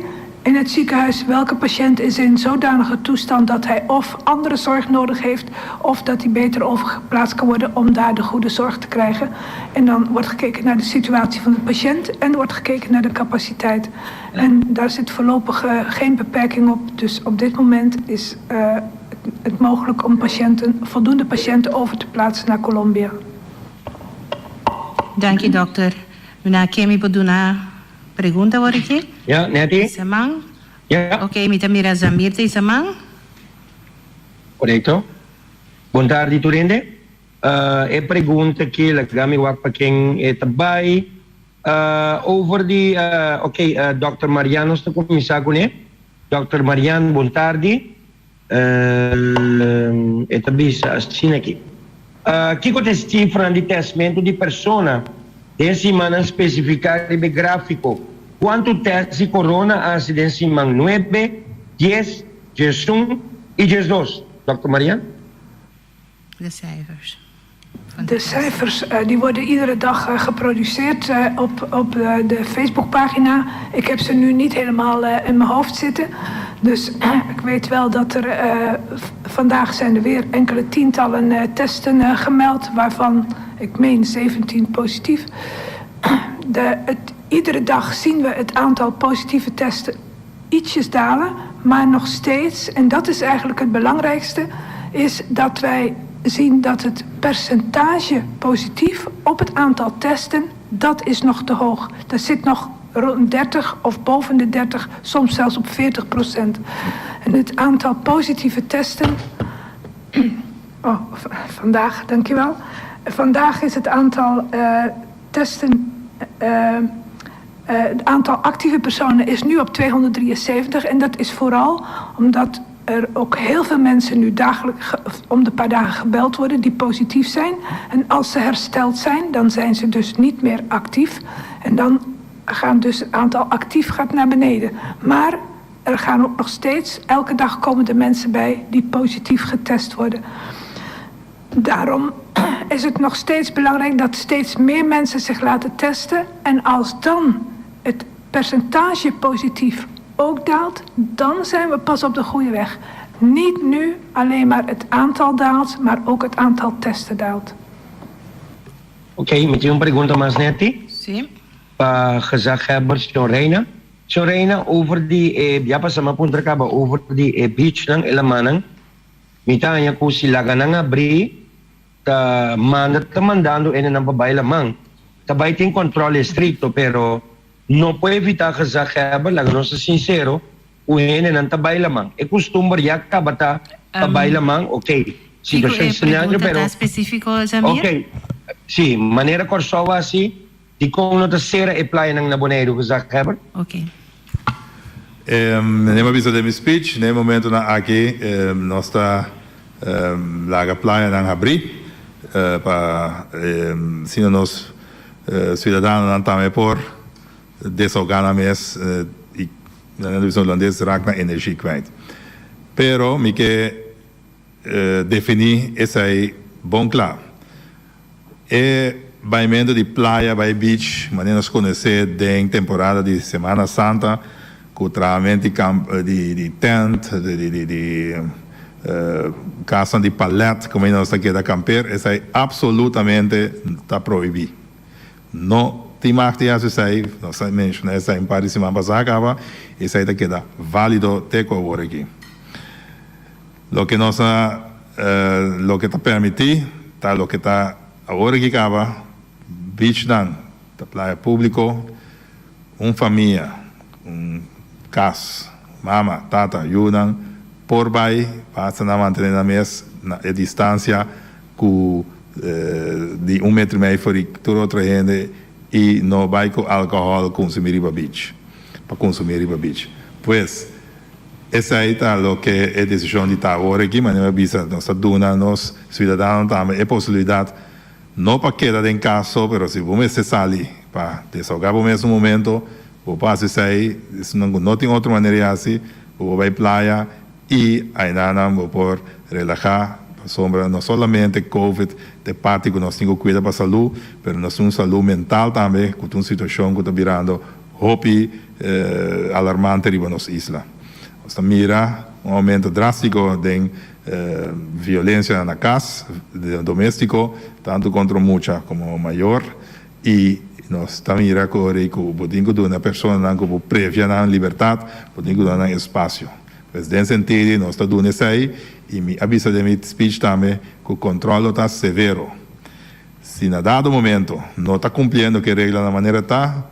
in het ziekenhuis welke patiënt is in zodanige toestand dat hij of andere zorg nodig heeft of dat hij beter overgeplaatst kan worden om daar de goede zorg te krijgen. En dan wordt gekeken naar de situatie van de patiënt en wordt gekeken naar de capaciteit. En daar zit voorlopig uh, geen beperking op. Dus op dit moment is uh, het mogelijk om patiënten, voldoende patiënten over te plaatsen naar Colombia. Danki, dòkter. Meneer ken mi por duna pregunta awor aki? Ja, Nettie? Hisa man? Ja. Ok, mi ta mira Zamir ta hisa man. Korekto. Bon tardi tur hende. E pregunta aki laga mi wak pa ken e ta bai. Over di, ok, dòkter Marian nos ta kuminsá kuné. Dòkter Marian, bon tardi. E ta bisa asina aki, Kiko ta e sifranan di tèstmentu di persona den simannan spesifiká riba e gráfiko? Kuantu tèst di korona a hasi den siman nuebe, dies, diesun i diesdos? Dòkter Marian. De cijfers. De cijfers die worden iedere dag geproduceerd op, op de Facebookpagina. Ik heb ze nu niet helemaal in mijn hoofd zitten. Dus ik weet wel dat er vandaag zijn er weer enkele tientallen testen gemeld, waarvan ik meen 17 positief. De, het, iedere dag zien we het aantal positieve testen ietsjes dalen, maar nog steeds, en dat is eigenlijk het belangrijkste, is dat wij zien dat het percentage positief op het aantal testen, dat is nog te hoog. Daar zit nog rond 30 of boven de 30, soms zelfs op 40%. En het aantal positieve testen. Oh, vandaag, dankjewel. Vandaag is het aantal testen. Het aantal actieve personen is nu op 273. En dat is vooral omdat er ook heel veel mensen nu dagelijks om de paar dagen gebeld worden die positief zijn. En als ze hersteld zijn, dan zijn ze dus niet meer actief. En dan gaan dus het aantal actief gaat naar beneden. Maar er gaan ook nog steeds, elke dag komen er mensen bij die positief getest worden. Daarom is het nog steeds belangrijk dat steeds meer mensen zich laten testen. En als dan het percentage positief ook daalt, dan zijn we pas op de goede weg. Niet nu alleen maar het aantal daalt, maar ook het aantal testen daalt. Ok, mi tin un pregunta mas, Nettie. Sí. Pa gezaghebber señor Reina. Señor Reina, over di e, ya pasa mi a puntra caba over di e beachnan, e lamannan. Mi ta haña ku si laga nan abrí, ta manda ta mandando hendenan pa bai laman. Ta bai tin kòntròl estrikto, pero no por evitá gezaghebber, laga nos ta sinsero, ku hendenan ta bai laman. E kustumber ya kaba ta pa bai laman, ok, Kiko situashon e ekstraño, pregunta pero ta spesífiko, Zamir? ok, si, manera Kòrsou hasi, Dikon no ta sera e playanan na Boneiru, gezaghebber? Ok. Meneer m'a bisa den mi speech, den e momentonan aki nos ta laga playanan habrí pa asina nos ciudadanonan tambe por desahoga nan mes y nan ta bisa holandes raak nan energie kwijt. Pero mi ke definí esei bon kla. E baimentu di playa bai beach manera nos konosé den temporada di Semana Santa ku trahamento di kamp di tent di kasnan di palet kaminda nos ta keda kamper esei absolutamente ta prohibí. No tin mag di hasi esei, nos a menshoná esei un par di siman pasá kaba esei ta keda válido te ku awor aki. Loke nos a loke ta permití ta loke ta awor aki kaba, beachnan ta playa públiko, un famia, un kas, mama, tata, yunan por bai basta nan mantené nan mes na e distansia ku di un metro i mei for di tur otro hende i no bai ku alkohòl kunsumí riba beach, pa kunsumí riba beach. Pues. Esei ta loke e desishon di ta awor aki, manera mi a bisa, nos ta duna nos siudadanonan tambe e posibilidat no pa keda den kas so, pero si bo mester sali pa desahoga bo mes un momento, bo por hasi esei, esnan ku no tin otro manera di hasi, bo por bai playa i ainanan bo por relaha, pasobra no solamente covid ta e parti ku nos tin ku kuida pa salu, pero nos tin un salu mental tambe ku ta un situashon ku ta birando. hopi alarmante riba nos isla. Nos ta mira un aumento drástiko den violensia na kas, doméstiko, tantu kontra mucha komo mayor, i nos ta mira ku ora ku bo tin ku duna personanan ku bo previa nan libertat, bo tin ku duna nan espasio. Pues den sentido nos ta duna esei i mi a bisa den mi speech tambe ku kontròl lo ta severo. Si na dado momento no ta kumpliendo ku e reglanan manera ta,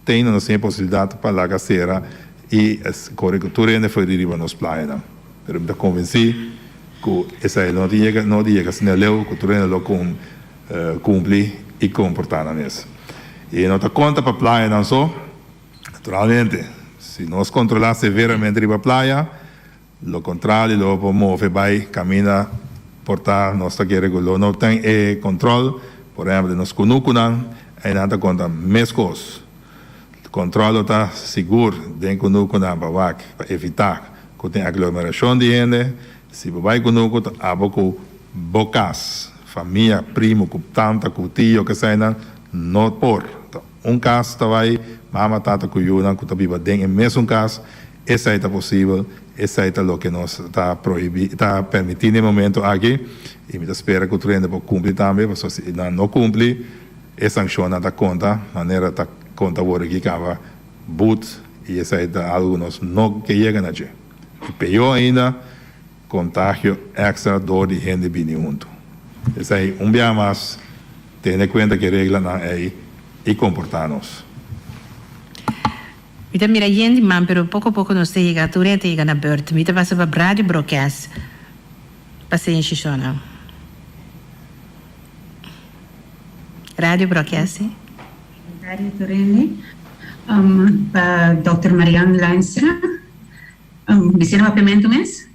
Tene nos tin e posibilidat pa laga sera i kore ku tur hende for di riba nos playanan. Pero mi ta konvensí ku esei no tin yega no di yega asina leu ku tur hende lo kumpli i komportá nan mes. I no ta konta pa playanan so. Naturalmente, si nos kontrolá severamente riba playa, Lo contrario lo por move bay caminda por ta nos ta kere cu lo no ten e control, por ehempel den nos cunucunan eynan ta conta mescos. Control lo ta sigur den cunucunan pa wak pa evita cu tin aglomeracion di hende. Si bo bay cunucu ta abo cu bo cas, famia, primo cu tanta cu tio keseynan no por. Ta un cas ta bay mama, tata cu yunan cu ta biba den e mesun cas. Esei ta posibel, esei ta loke nos ta prohibí, ta permití na e momento aki, i mi ta spera ku tur hende por kumpli tambe, pasobra si nan no kumpli, e sankshonnan ta konta manera ta konta awor aki kaba but, i esei ta algu ku nos no ke yega na dje. I peor ainda, kontagio èkstra dor di hende bini huntu. Esei un biaha mas tene kuenta ku e reglanan ei i komportá nos. Mi ta mira yen di man pero poco poco nos ta yega tur e ta yega na beurt. Mi ta pasa pa Radio Broadcast. Pasenshi shona. Radio Broadcast si. Radio Torende pa Dòkter Marianne Luinstra. Bisina papiamentu mes?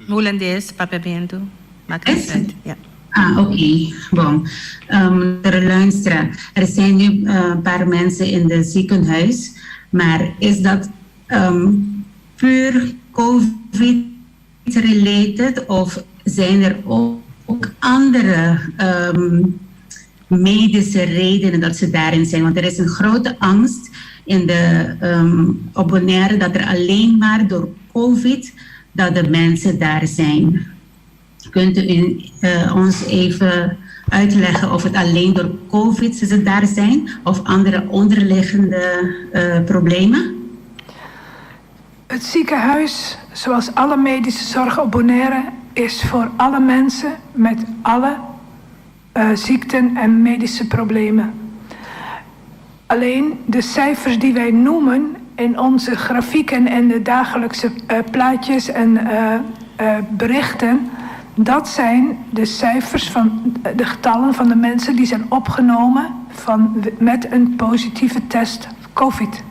Hulandes, papiamentu, maakt uit, ja. Ah, oké. Bon. Dòkter Luinstra, er zijn nu een paar mensen in de ziekenhuis, maar is dat puur covid related of zijn er ook andere medische redenen dat ze daarin zijn? Want er is een grote angst in de op Bonaire dat er alleen maar door covid dat de mensen daar zijn. Kunt u ons even uitleggen of het alleen door covid ze daar zijn of andere onderliggende problemen? Het ziekenhuis, zoals alle medische zorg op Bonaire, is voor alle mensen met alle ziekten en medische problemen. Alleen de cijfers die wij noemen in onze grafieken en de dagelijkse plaatjes en berichten, dat zijn de cijfers van de getallen van de mensen die zijn opgenomen van, met een positieve test COVID.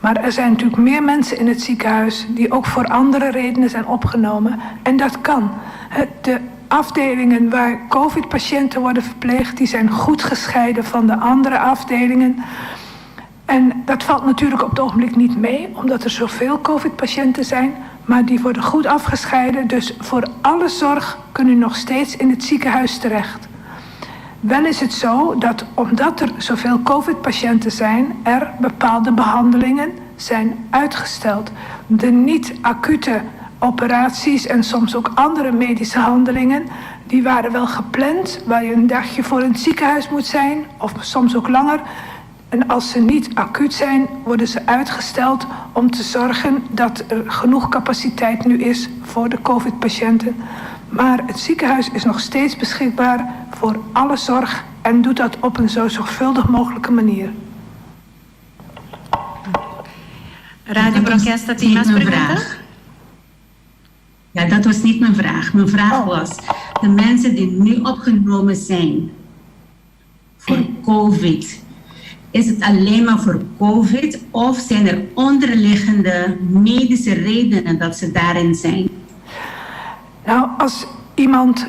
Maar er zijn natuurlijk meer mensen in het ziekenhuis die ook voor andere redenen zijn opgenomen. En dat kan. De afdelingen waar COVID-patiënten worden verpleegd, die zijn goed gescheiden van de andere afdelingen. En dat valt natuurlijk op het ogenblik niet mee, omdat er zoveel COVID-patiënten zijn. Maar die worden goed afgescheiden. Dus voor alle zorg kunnen u nog steeds in het ziekenhuis terecht. Wel is het zo dat omdat er zoveel COVID-patiënten zijn, er bepaalde behandelingen zijn uitgesteld. De niet-acute operaties en soms ook andere medische handelingen, die waren wel gepland, waar je een dagje voor in het ziekenhuis moet zijn, of soms ook langer. En als ze niet acuut zijn, worden ze uitgesteld om te zorgen dat er genoeg capaciteit nu is voor de COVID-patiënten. Maar het ziekenhuis is nog steeds beschikbaar voor alle zorg en doet dat op een zo zorgvuldig mogelijke manier. Radio Broadcast tin mas pregunta? Ja, dat was niet mijn vraag. Mijn vraag was, de mensen die nu opgenomen zijn voor COVID, is het alleen maar voor COVID of zijn er onderliggende medische redenen dat ze daarin zijn? Nou, als iemand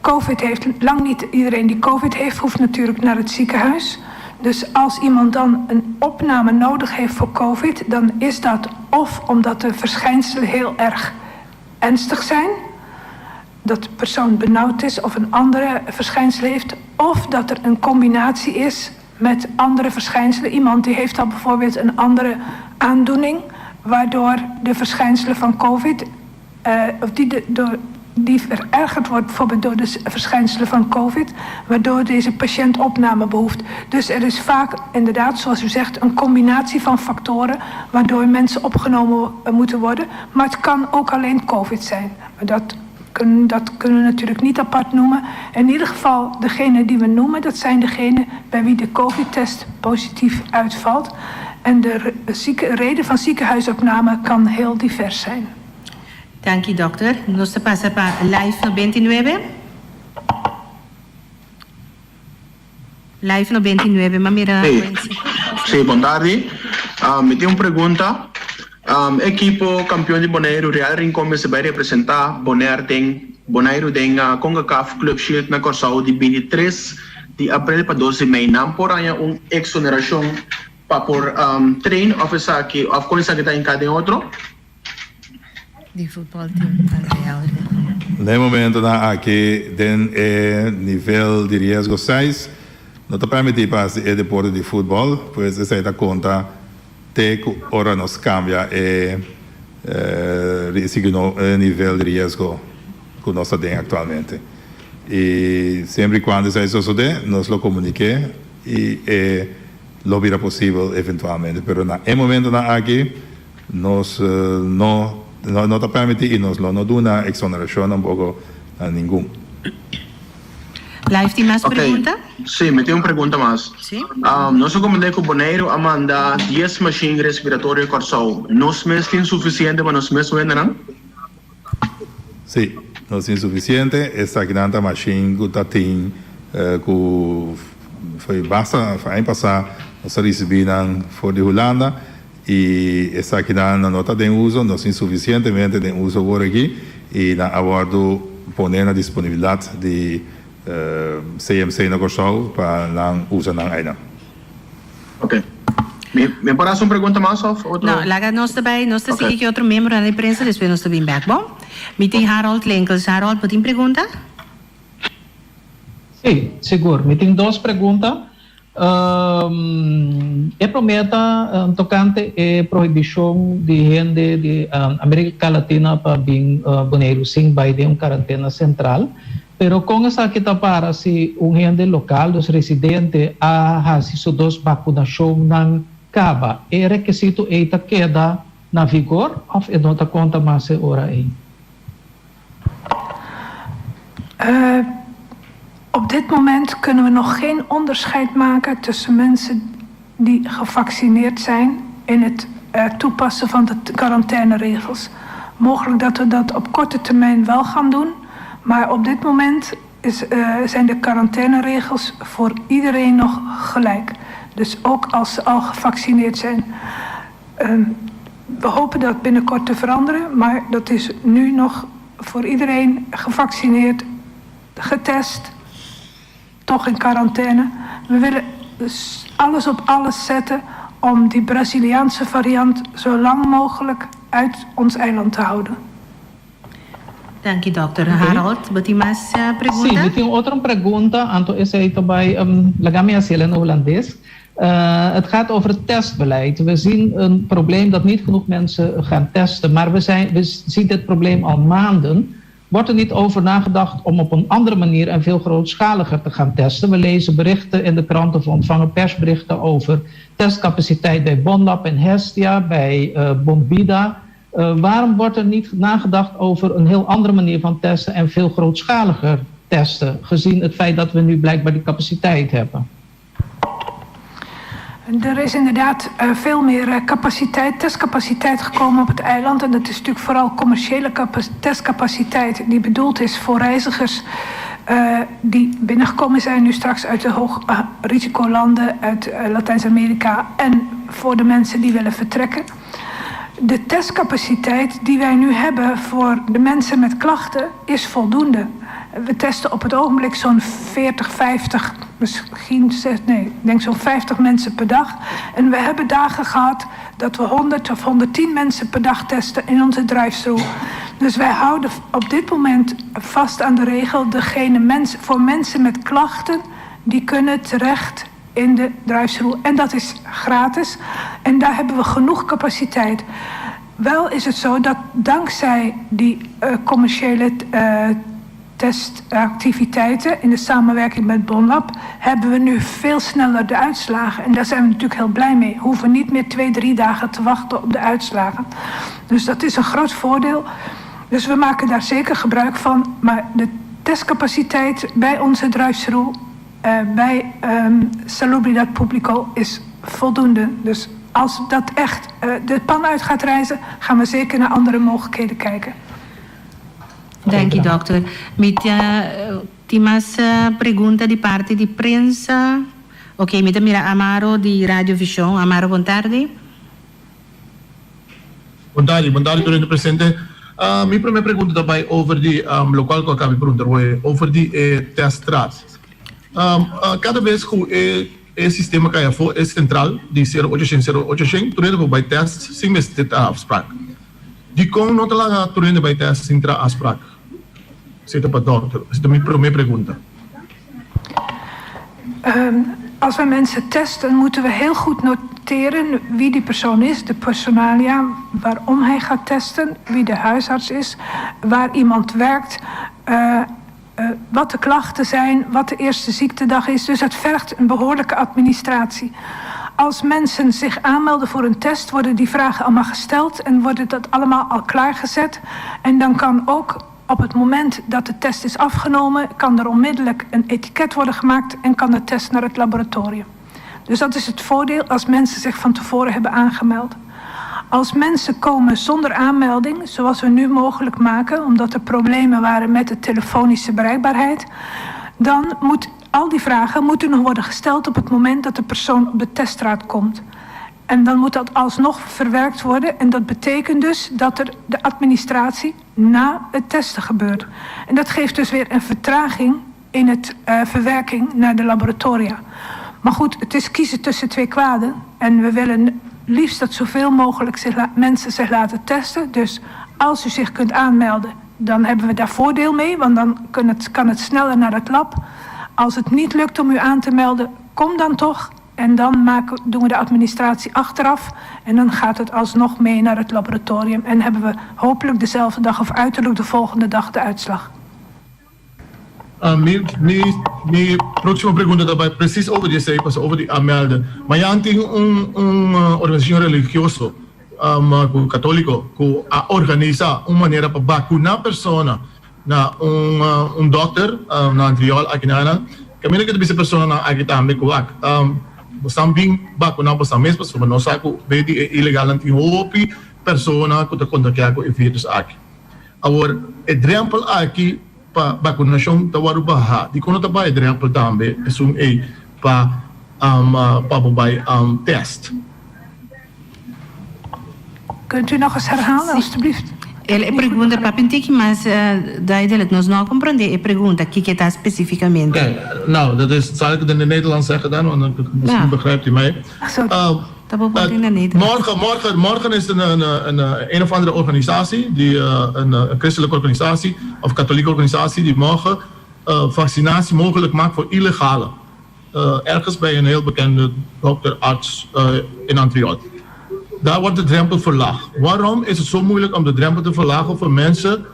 COVID heeft, lang niet iedereen die COVID heeft, hoeft natuurlijk naar het ziekenhuis. Dus als iemand dan een opname nodig heeft voor COVID, dan is dat of omdat de verschijnselen heel erg ernstig zijn, dat de persoon benauwd is of een andere verschijnsel heeft, of dat er een combinatie is. met andere verschijnselen. Iemand die heeft al bijvoorbeeld een andere aandoening, waardoor de verschijnselen van COVID, of die, de, door, die verergerd wordt bijvoorbeeld door de verschijnselen van COVID, waardoor deze patiënt opname behoeft. Dus er is vaak inderdaad, zoals u zegt, een combinatie van factoren waardoor mensen opgenomen moeten worden. Maar het kan ook alleen COVID zijn. Maar dat kunnen, dat kunnen we natuurlijk niet apart noemen. In ieder geval, degene die we noemen, dat zijn degenen bij wie de COVID-test positief uitvalt. En de zieke, reden van ziekenhuisopname kan heel divers zijn. Danki, dòkter. Nos ta pasa pa Live 99. Live 99, m'a mira. Hey. Sí, bon tardi. Mi tin un pregunta. Ekipo kampion di Boneiru Real Rincon mester bai representá Bonaire den Boneiru den Concacaf Club Shield na Kòrsou di 23 di aprel pa 2 di mei. Nan por haña un eksonerashon pa por train òf esaki òf kon esaki ta hinká den otro? Di futbolteam van Real Rincon. Na e momentonan aki den e nivel di riesgo seis no ta permití pa hasi e deporte di futbol, pues esei ta konta te ku ora nos kambia e nivel di riesgo ku nos ta den aktualmente. I semper i kuando esei sosodé nos lo komuniké i e lo bira posibel eventualmente, pero na e momentonan aki Nos no no ta permiti y nos lo no duna exoneracion tampoco na ningun. Live tin mas pregunta? Sí, mi tin un pregunta mas. Sí. Nos a comprende cu Boneiru a manda dies machine respiratorio Corsou. Nos mes tin suficiente pa nos mes wendenan? Sí, nos tin suficiente. Esakinan ta machine cu ta tin cu foi basta aña pasa nos a ricibi nan for di Hulanda. I esakinan nan no ta den uso, no sin sufisientemente den uso awor aki i nan a wòrdu pone na disponibilidat di CMC na Kòrsou pa nan usa nan einan. Ok. Mi mi por hasi un pregunta mas òf otro? No, laga nos ta bai, nos ta Ok. sigui ki otro miembronan di prensa, despues nos ta bin bèk, bon? Mi tin Harold Linkels. Harold, bo tin pregunta? Sí, sigur. Mi tin dos pregunta. E promé ta tokante e prohibishon di hende di Amerika Latina pa bin Boneiru sin bai den un karantena sentral. Pero kon esaki ta para si un hende lokal, dus residente, a hasi su dos bakunashonnan kaba? E rekisito ei ta keda na vigor òf e no ta konta mas e ora ei? Op dit moment kunnen we nog geen onderscheid maken tussen mensen die gevaccineerd zijn in het toepassen van de quarantaineregels. Mogelijk dat we dat op korte termijn wel gaan doen, maar op dit moment is, zijn de quarantaineregels voor iedereen nog gelijk. Dus ook als ze al gevaccineerd zijn. We hopen dat binnenkort te veranderen, maar dat is nu nog voor iedereen gevaccineerd, getest, toch in quarantaine. We willen alles op alles zetten om die Braziliaanse variant zo lang mogelijk uit ons eiland te houden. Danki dòkter. Harold, bo tin mas pregunta? Sí, mi tin otro pregunta, anto esei ta bai laga mi hasiel en Hulandes. Het gaat over het testbeleid. We zien een probleem dat niet genoeg mensen gaan testen, maar we zijn, we zien dit probleem al maanden. Wordt er niet over nagedacht om op een andere manier en veel grootschaliger te gaan testen? We lezen berichten in de krant of ontvangen persberichten over testcapaciteit bij Bonlab en Hestia, bij Bombida. Waarom wordt er niet nagedacht over een heel andere manier van testen en veel grootschaliger testen, gezien het feit dat we nu blijkbaar die capaciteit hebben? Er is inderdaad veel meer capaciteit, testcapaciteit gekomen op het eiland. En dat is natuurlijk vooral commerciële testcapaciteit die bedoeld is voor reizigers die binnengekomen zijn nu straks uit de hoogrisicolanden, uit Latijns-Amerika en voor de mensen die willen vertrekken. De testcapaciteit die wij nu hebben voor de mensen met klachten is voldoende. We testen op het ogenblik zo'n 40, 50, misschien, nee, ik denk zo'n 50 mensen per dag. En we hebben dagen gehad dat we 100 of 110 mensen per dag testen in onze drive-thru. Dus wij houden op dit moment vast aan de regel: degene mens, voor mensen met klachten, die kunnen terecht in de drive-thru. En dat is gratis. En daar hebben we genoeg capaciteit. Wel is het zo dat dankzij die uh, commerciële uh, testactiviteiten in de samenwerking met Bonlab hebben we nu veel sneller de uitslagen. En daar zijn we natuurlijk heel blij mee. We hoeven niet meer twee, drie dagen te wachten op de uitslagen. Dus dat is een groot voordeel. Dus we maken daar zeker gebruik van. Maar de testcapaciteit bij onze drive-thru, uh, bij um, Salubridad Publico is voldoende. Dus als dat echt uh, de pan uit gaat reizen, gaan we zeker naar andere mogelijkheden kijken. Danki dòkter. Mi tin mas pregunta di parti di prensa. Ok, mi ta mira Amaro di Radio Vision. Amaro, bon tardi. Bon tardi, bon tardi tur hende presente. Mi prome pregunta ta bai over di lokual ku a kabi pregunta Roy, over di e teststraat. Kada bes ku e E sistema kai afó e sentral di sero ocho shen sero ocho shen tur hende por bai tèst sin mester traha afsprak. Dikon no ta laga tur hende bai tèst sin traha afsprak? Esei ta pa dòkter. Esei ta mi promé pregunta. Als we mensen testen, moeten we heel goed noteren wie die persoon is, de personalia, waarom hij gaat testen, wie de huisarts is, waar iemand werkt. Uh, uh, wat de klachten zijn, wat de eerste ziektedag is. Dus het vergt een behoorlijke administratie. Als mensen zich aanmelden voor een test, worden die vragen allemaal gesteld en wordt dat allemaal al klaargezet. En dan kan ook op het moment dat de test is afgenomen, kan er onmiddellijk een etiket worden gemaakt en kan de test naar het laboratorium. Dus dat is het voordeel als mensen zich van tevoren hebben aangemeld. Als mensen komen zonder aanmelding, zoals we nu mogelijk maken, omdat er problemen waren met de telefonische bereikbaarheid, dan moet al die vragen moeten nog worden gesteld op het moment dat de persoon op de teststraat komt. En dan moet dat alsnog verwerkt worden. En dat betekent dus dat er de administratie na het testen gebeurt. En dat geeft dus weer een vertraging in het uh, verwerking naar de laboratoria. Maar goed, het is kiezen tussen twee kwaden. En we willen liefst dat zoveel mogelijk zich mensen zich laten testen. Dus als u zich kunt aanmelden, dan hebben we daar voordeel mee. Want dan kan het, kan het sneller naar het lab. Als het niet lukt om u aan te melden, kom dan toch. En dan maken, doen we de administratie achteraf. En dan gaat het alsnog mee naar het laboratorium. En hebben we hopelijk dezelfde dag of uiterlijk de volgende dag de uitslag. Uh, mi, mi, mi próximo pregunta ta bai precies over di esei, pasobra over di aanmelden. Mañan tin un, un uh, organisacion religioso um, ku katóliko ku a organisa un manera pa bakuna persona na un, uh, un dokter um, na Antriol aki na nan. Kaminda ku ta bisa personanan aki tambe ku wak um, bosan bin bakuna bosan mes pasobra nos sa ku bei di e ilegalnan tin hopi persona ku ta kontakia ku e virus aki. Awor e drempel aki pa bakunashon ta wòrdu bahá. Dikon no ta baha e drempel tambe esun ei pa pa bo bai tèst? Kunt u nog eens herhalen, alstublieft? El e pregunta papia un tiki mas duidelijk. Nos no a comprende e pregunta, kiko ta specificamente. Oké, nou, dat is, zal ik het in het Nederlands zeggen dan, want dan misschien begrijpt u mij. Ta bo por in Nederlands. Morgen, morgen, morgen is een, een, een, een of andere organisatie, die, een, een christelijke organisatie of katholieke organisatie, die morgen uh, vaccinatie mogelijk maakt voor illegale. Uh, ergens bij een heel bekende dokter, arts uh, in Antriol. Daar wordt de drempel verlaagd. Waarom is het zo moeilijk om de drempel te verlagen voor mensen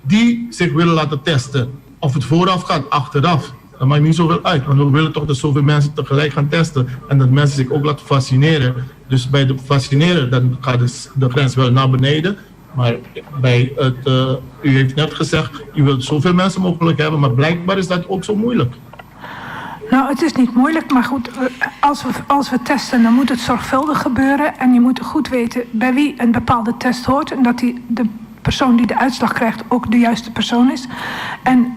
die zich willen laten testen? Of het vooraf gaat, achteraf. Dat maakt niet zoveel uit, want we willen toch dat zoveel mensen tegelijk gaan testen en dat mensen zich ook laten vaccineren. Dus bij de vaccineren dan gaat de, de grens wel naar beneden. Maar bij het, uh, u heeft net gezegd, u wilt zoveel mensen mogelijk hebben, maar blijkbaar is dat ook zo moeilijk. Nou, het is niet moeilijk, maar goed, als we, als we testen, dan moet het zorgvuldig gebeuren. En je moet goed weten bij wie een bepaalde test hoort. En dat die, de persoon die de uitslag krijgt ook de juiste persoon is. En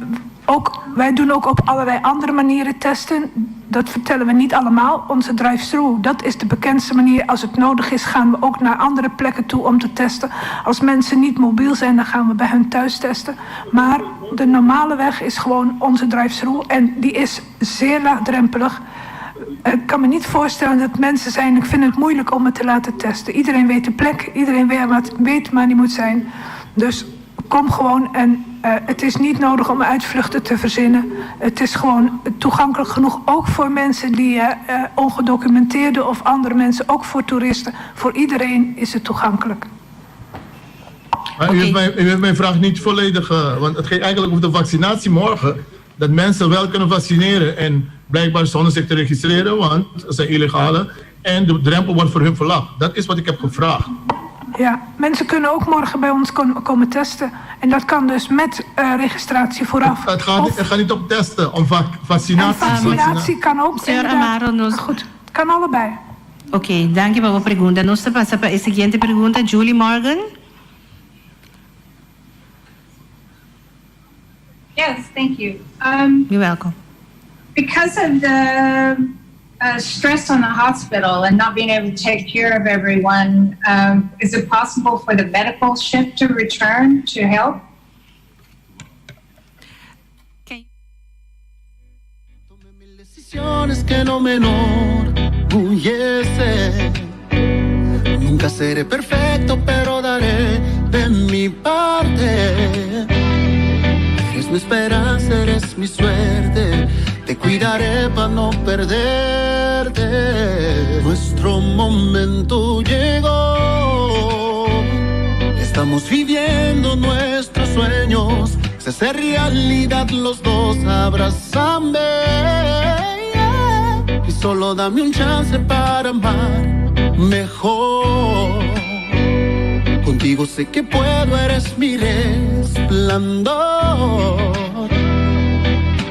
ook, wij doen ook op allerlei andere manieren testen. Dat vertellen we niet allemaal. Onze drive-thru, dat is de bekendste manier. Als het nodig is, gaan we ook naar andere plekken toe om te testen. Als mensen niet mobiel zijn, dan gaan we bij hun thuis testen. Maar de normale weg is gewoon onze drive-thru. En die is zeer laagdrempelig. Ik kan me niet voorstellen dat mensen zijn. Ik vind het moeilijk om het te laten testen. Iedereen weet de plek, iedereen weet, wat, weet waar die moet zijn. Dus Kom gewoon en uh, het is niet nodig om uitvluchten te verzinnen. Het is gewoon toegankelijk genoeg, ook voor mensen die uh, ongedocumenteerden of andere mensen, ook voor toeristen. Voor iedereen is het toegankelijk. Maar u, heeft mijn, u heeft mijn vraag niet volledig, want het ging eigenlijk over de vaccinatie morgen. Dat mensen wel kunnen vaccineren en blijkbaar zonder zich te registreren, want ze zijn illegale. En de drempel wordt voor hun verlaagd. Dat is wat ik heb gevraagd. Ja, mensen kunnen ook morgen bij ons komen testen. En dat kan dus met registratie vooraf. Het gaat niet om testen, om vaccinatie. En vaccinatie kan ook. Señor Amaro, nos... Goed, het kan allebei. Oké, okay, dank je pa e pregunta. Nos ta pasa pa e siguiente pregunta. Julie Morgan. Yes, thank you. You're welcome. Because of the stress on the hospital and not being able to take care of everyone, is it possible for the medical ship to return to help? Decisiones que no me enorgullece. Nunca seré perfecto, pero daré de mi parte. Eres mi esperanza, eres mi suerte. Te cuidaré para no perderte. Nuestro momento llegó. Estamos viviendo nuestros sueños. Se hace realidad los dos, abrázame. Y solo dame un chance para amar mejor. Contigo sé que puedo, eres mi resplandor.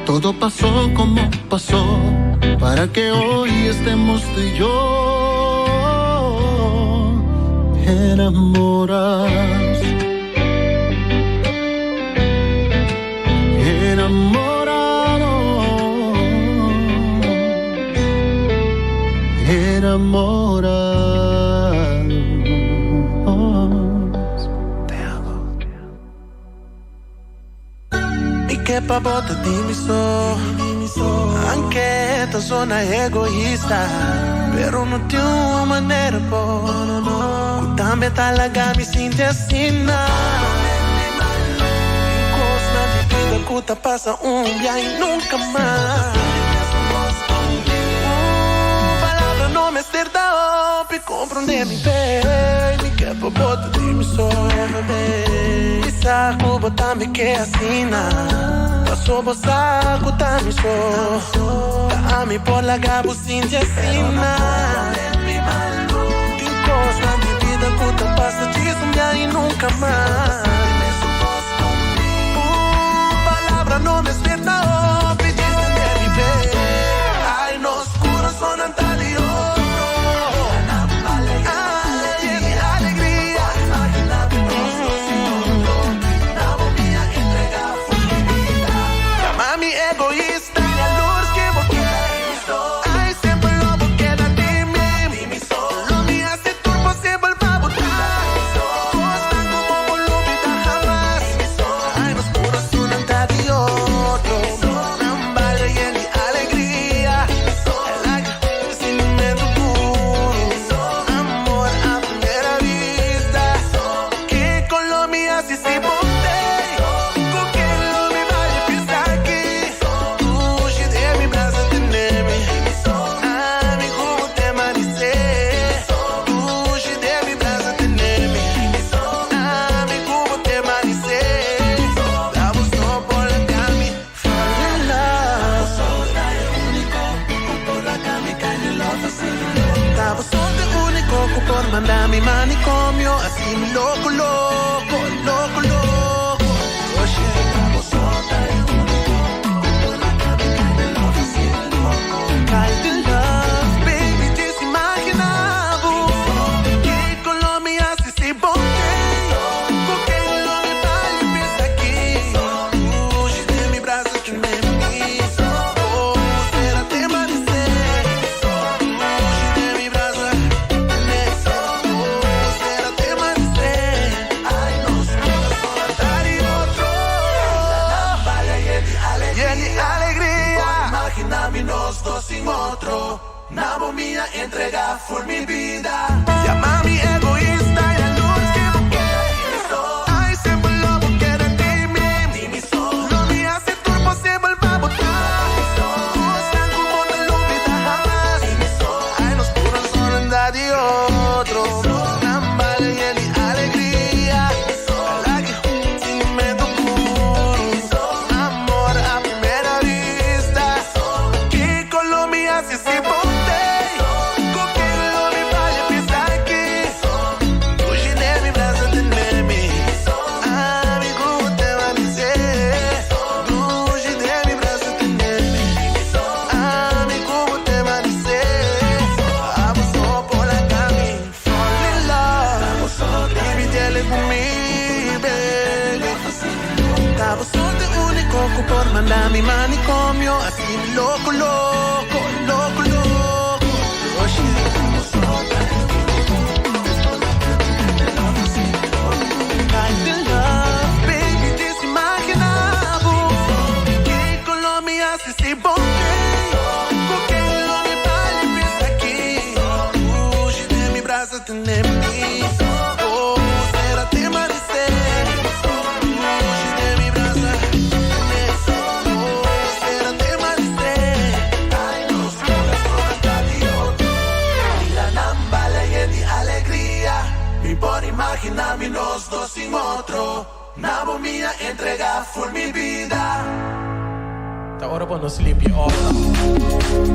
Todo pasó como pasó para que hoy estemos tú y yo enamorados. Enamorados. Enamorados. Te amo. Mi ke pa bo ta di mi so. Aunke ta zona egoista, pero no tin un manera por ku tambe ta laga mi sinti asina. Tin kosnan di bida ku ta pasa un bia i nunka mas. Un palabra no mester ta hopi, komprondé mi babe. Mi ke pa bo ta di mi so. Mi sa ku bo tambe ke asina. Paso bo sa ku ta mi so. Ta ami por laga bo sinti asina. Tin kosnan di bida ku ta pasa djis un bia i nunka mas. Un palabra no mester ta hopi djis tende mi be. Ai, nos kurasonnan ta di otro. Ai, e mi alegria. Yama mi egoista, yalurs ki bo ke. Ai, semper lo bo keda di mi. Lo mi hasi tur posibel pa bo ta. Kosnan ku bo por lubida hamas. Ai, nos kurasonnan ta di otro. Nan bale yen di alegria. Like sintimentu puru. Amor a primera vista. Kiko lo mi hasi si bo t'ei? Ku ken lo mi bai bisa aki? Dushi den mi brasa tene mi. Ami ku bo te manisé. Dushi den mi brasa tene mi. Ami ku bo te manisé. Ta bo so por laga mi fall in love. Ta bo so t'e úniko ku por manda mi manikomio. Hasi mi loko, loko, loko, loko. Oh shit. Kind of love, baby, just imagina bo. Kiko lo mi hasi si bo t'ei? Ku ken lo mi bai bisa aki? Dushi den mi brasa tene mi. Oh, sera te manisé. Dushi den mi brasa tene. Oh, sera te manisé. Ai, nos kurason ta di otro. Yen di alegria. Imagina mi nos dos sin otro. Na bo mi a entrega ful mi bida. Yama mi egoista, yalurs ki bo ke. Ai, semper lo bo ke. ku por manda mi manicomio Hasi mi loko loko, loko loko Baby, djis imagina bo Kiko lo mi hasi si bo t'ei Ku ken lo mi bali pensa aki Dushi den mi brasa tene mi Oh, sera te amanecer Dushi den mi brasa tene Oh, sera te amanecer Ay, nos corazonnan ta di otro Mira nan bala yen di alegria Mi por imagina mi nos dos sin otro Na bo mi a entrega ful mi bida. Ta ora pa nos limpia ora.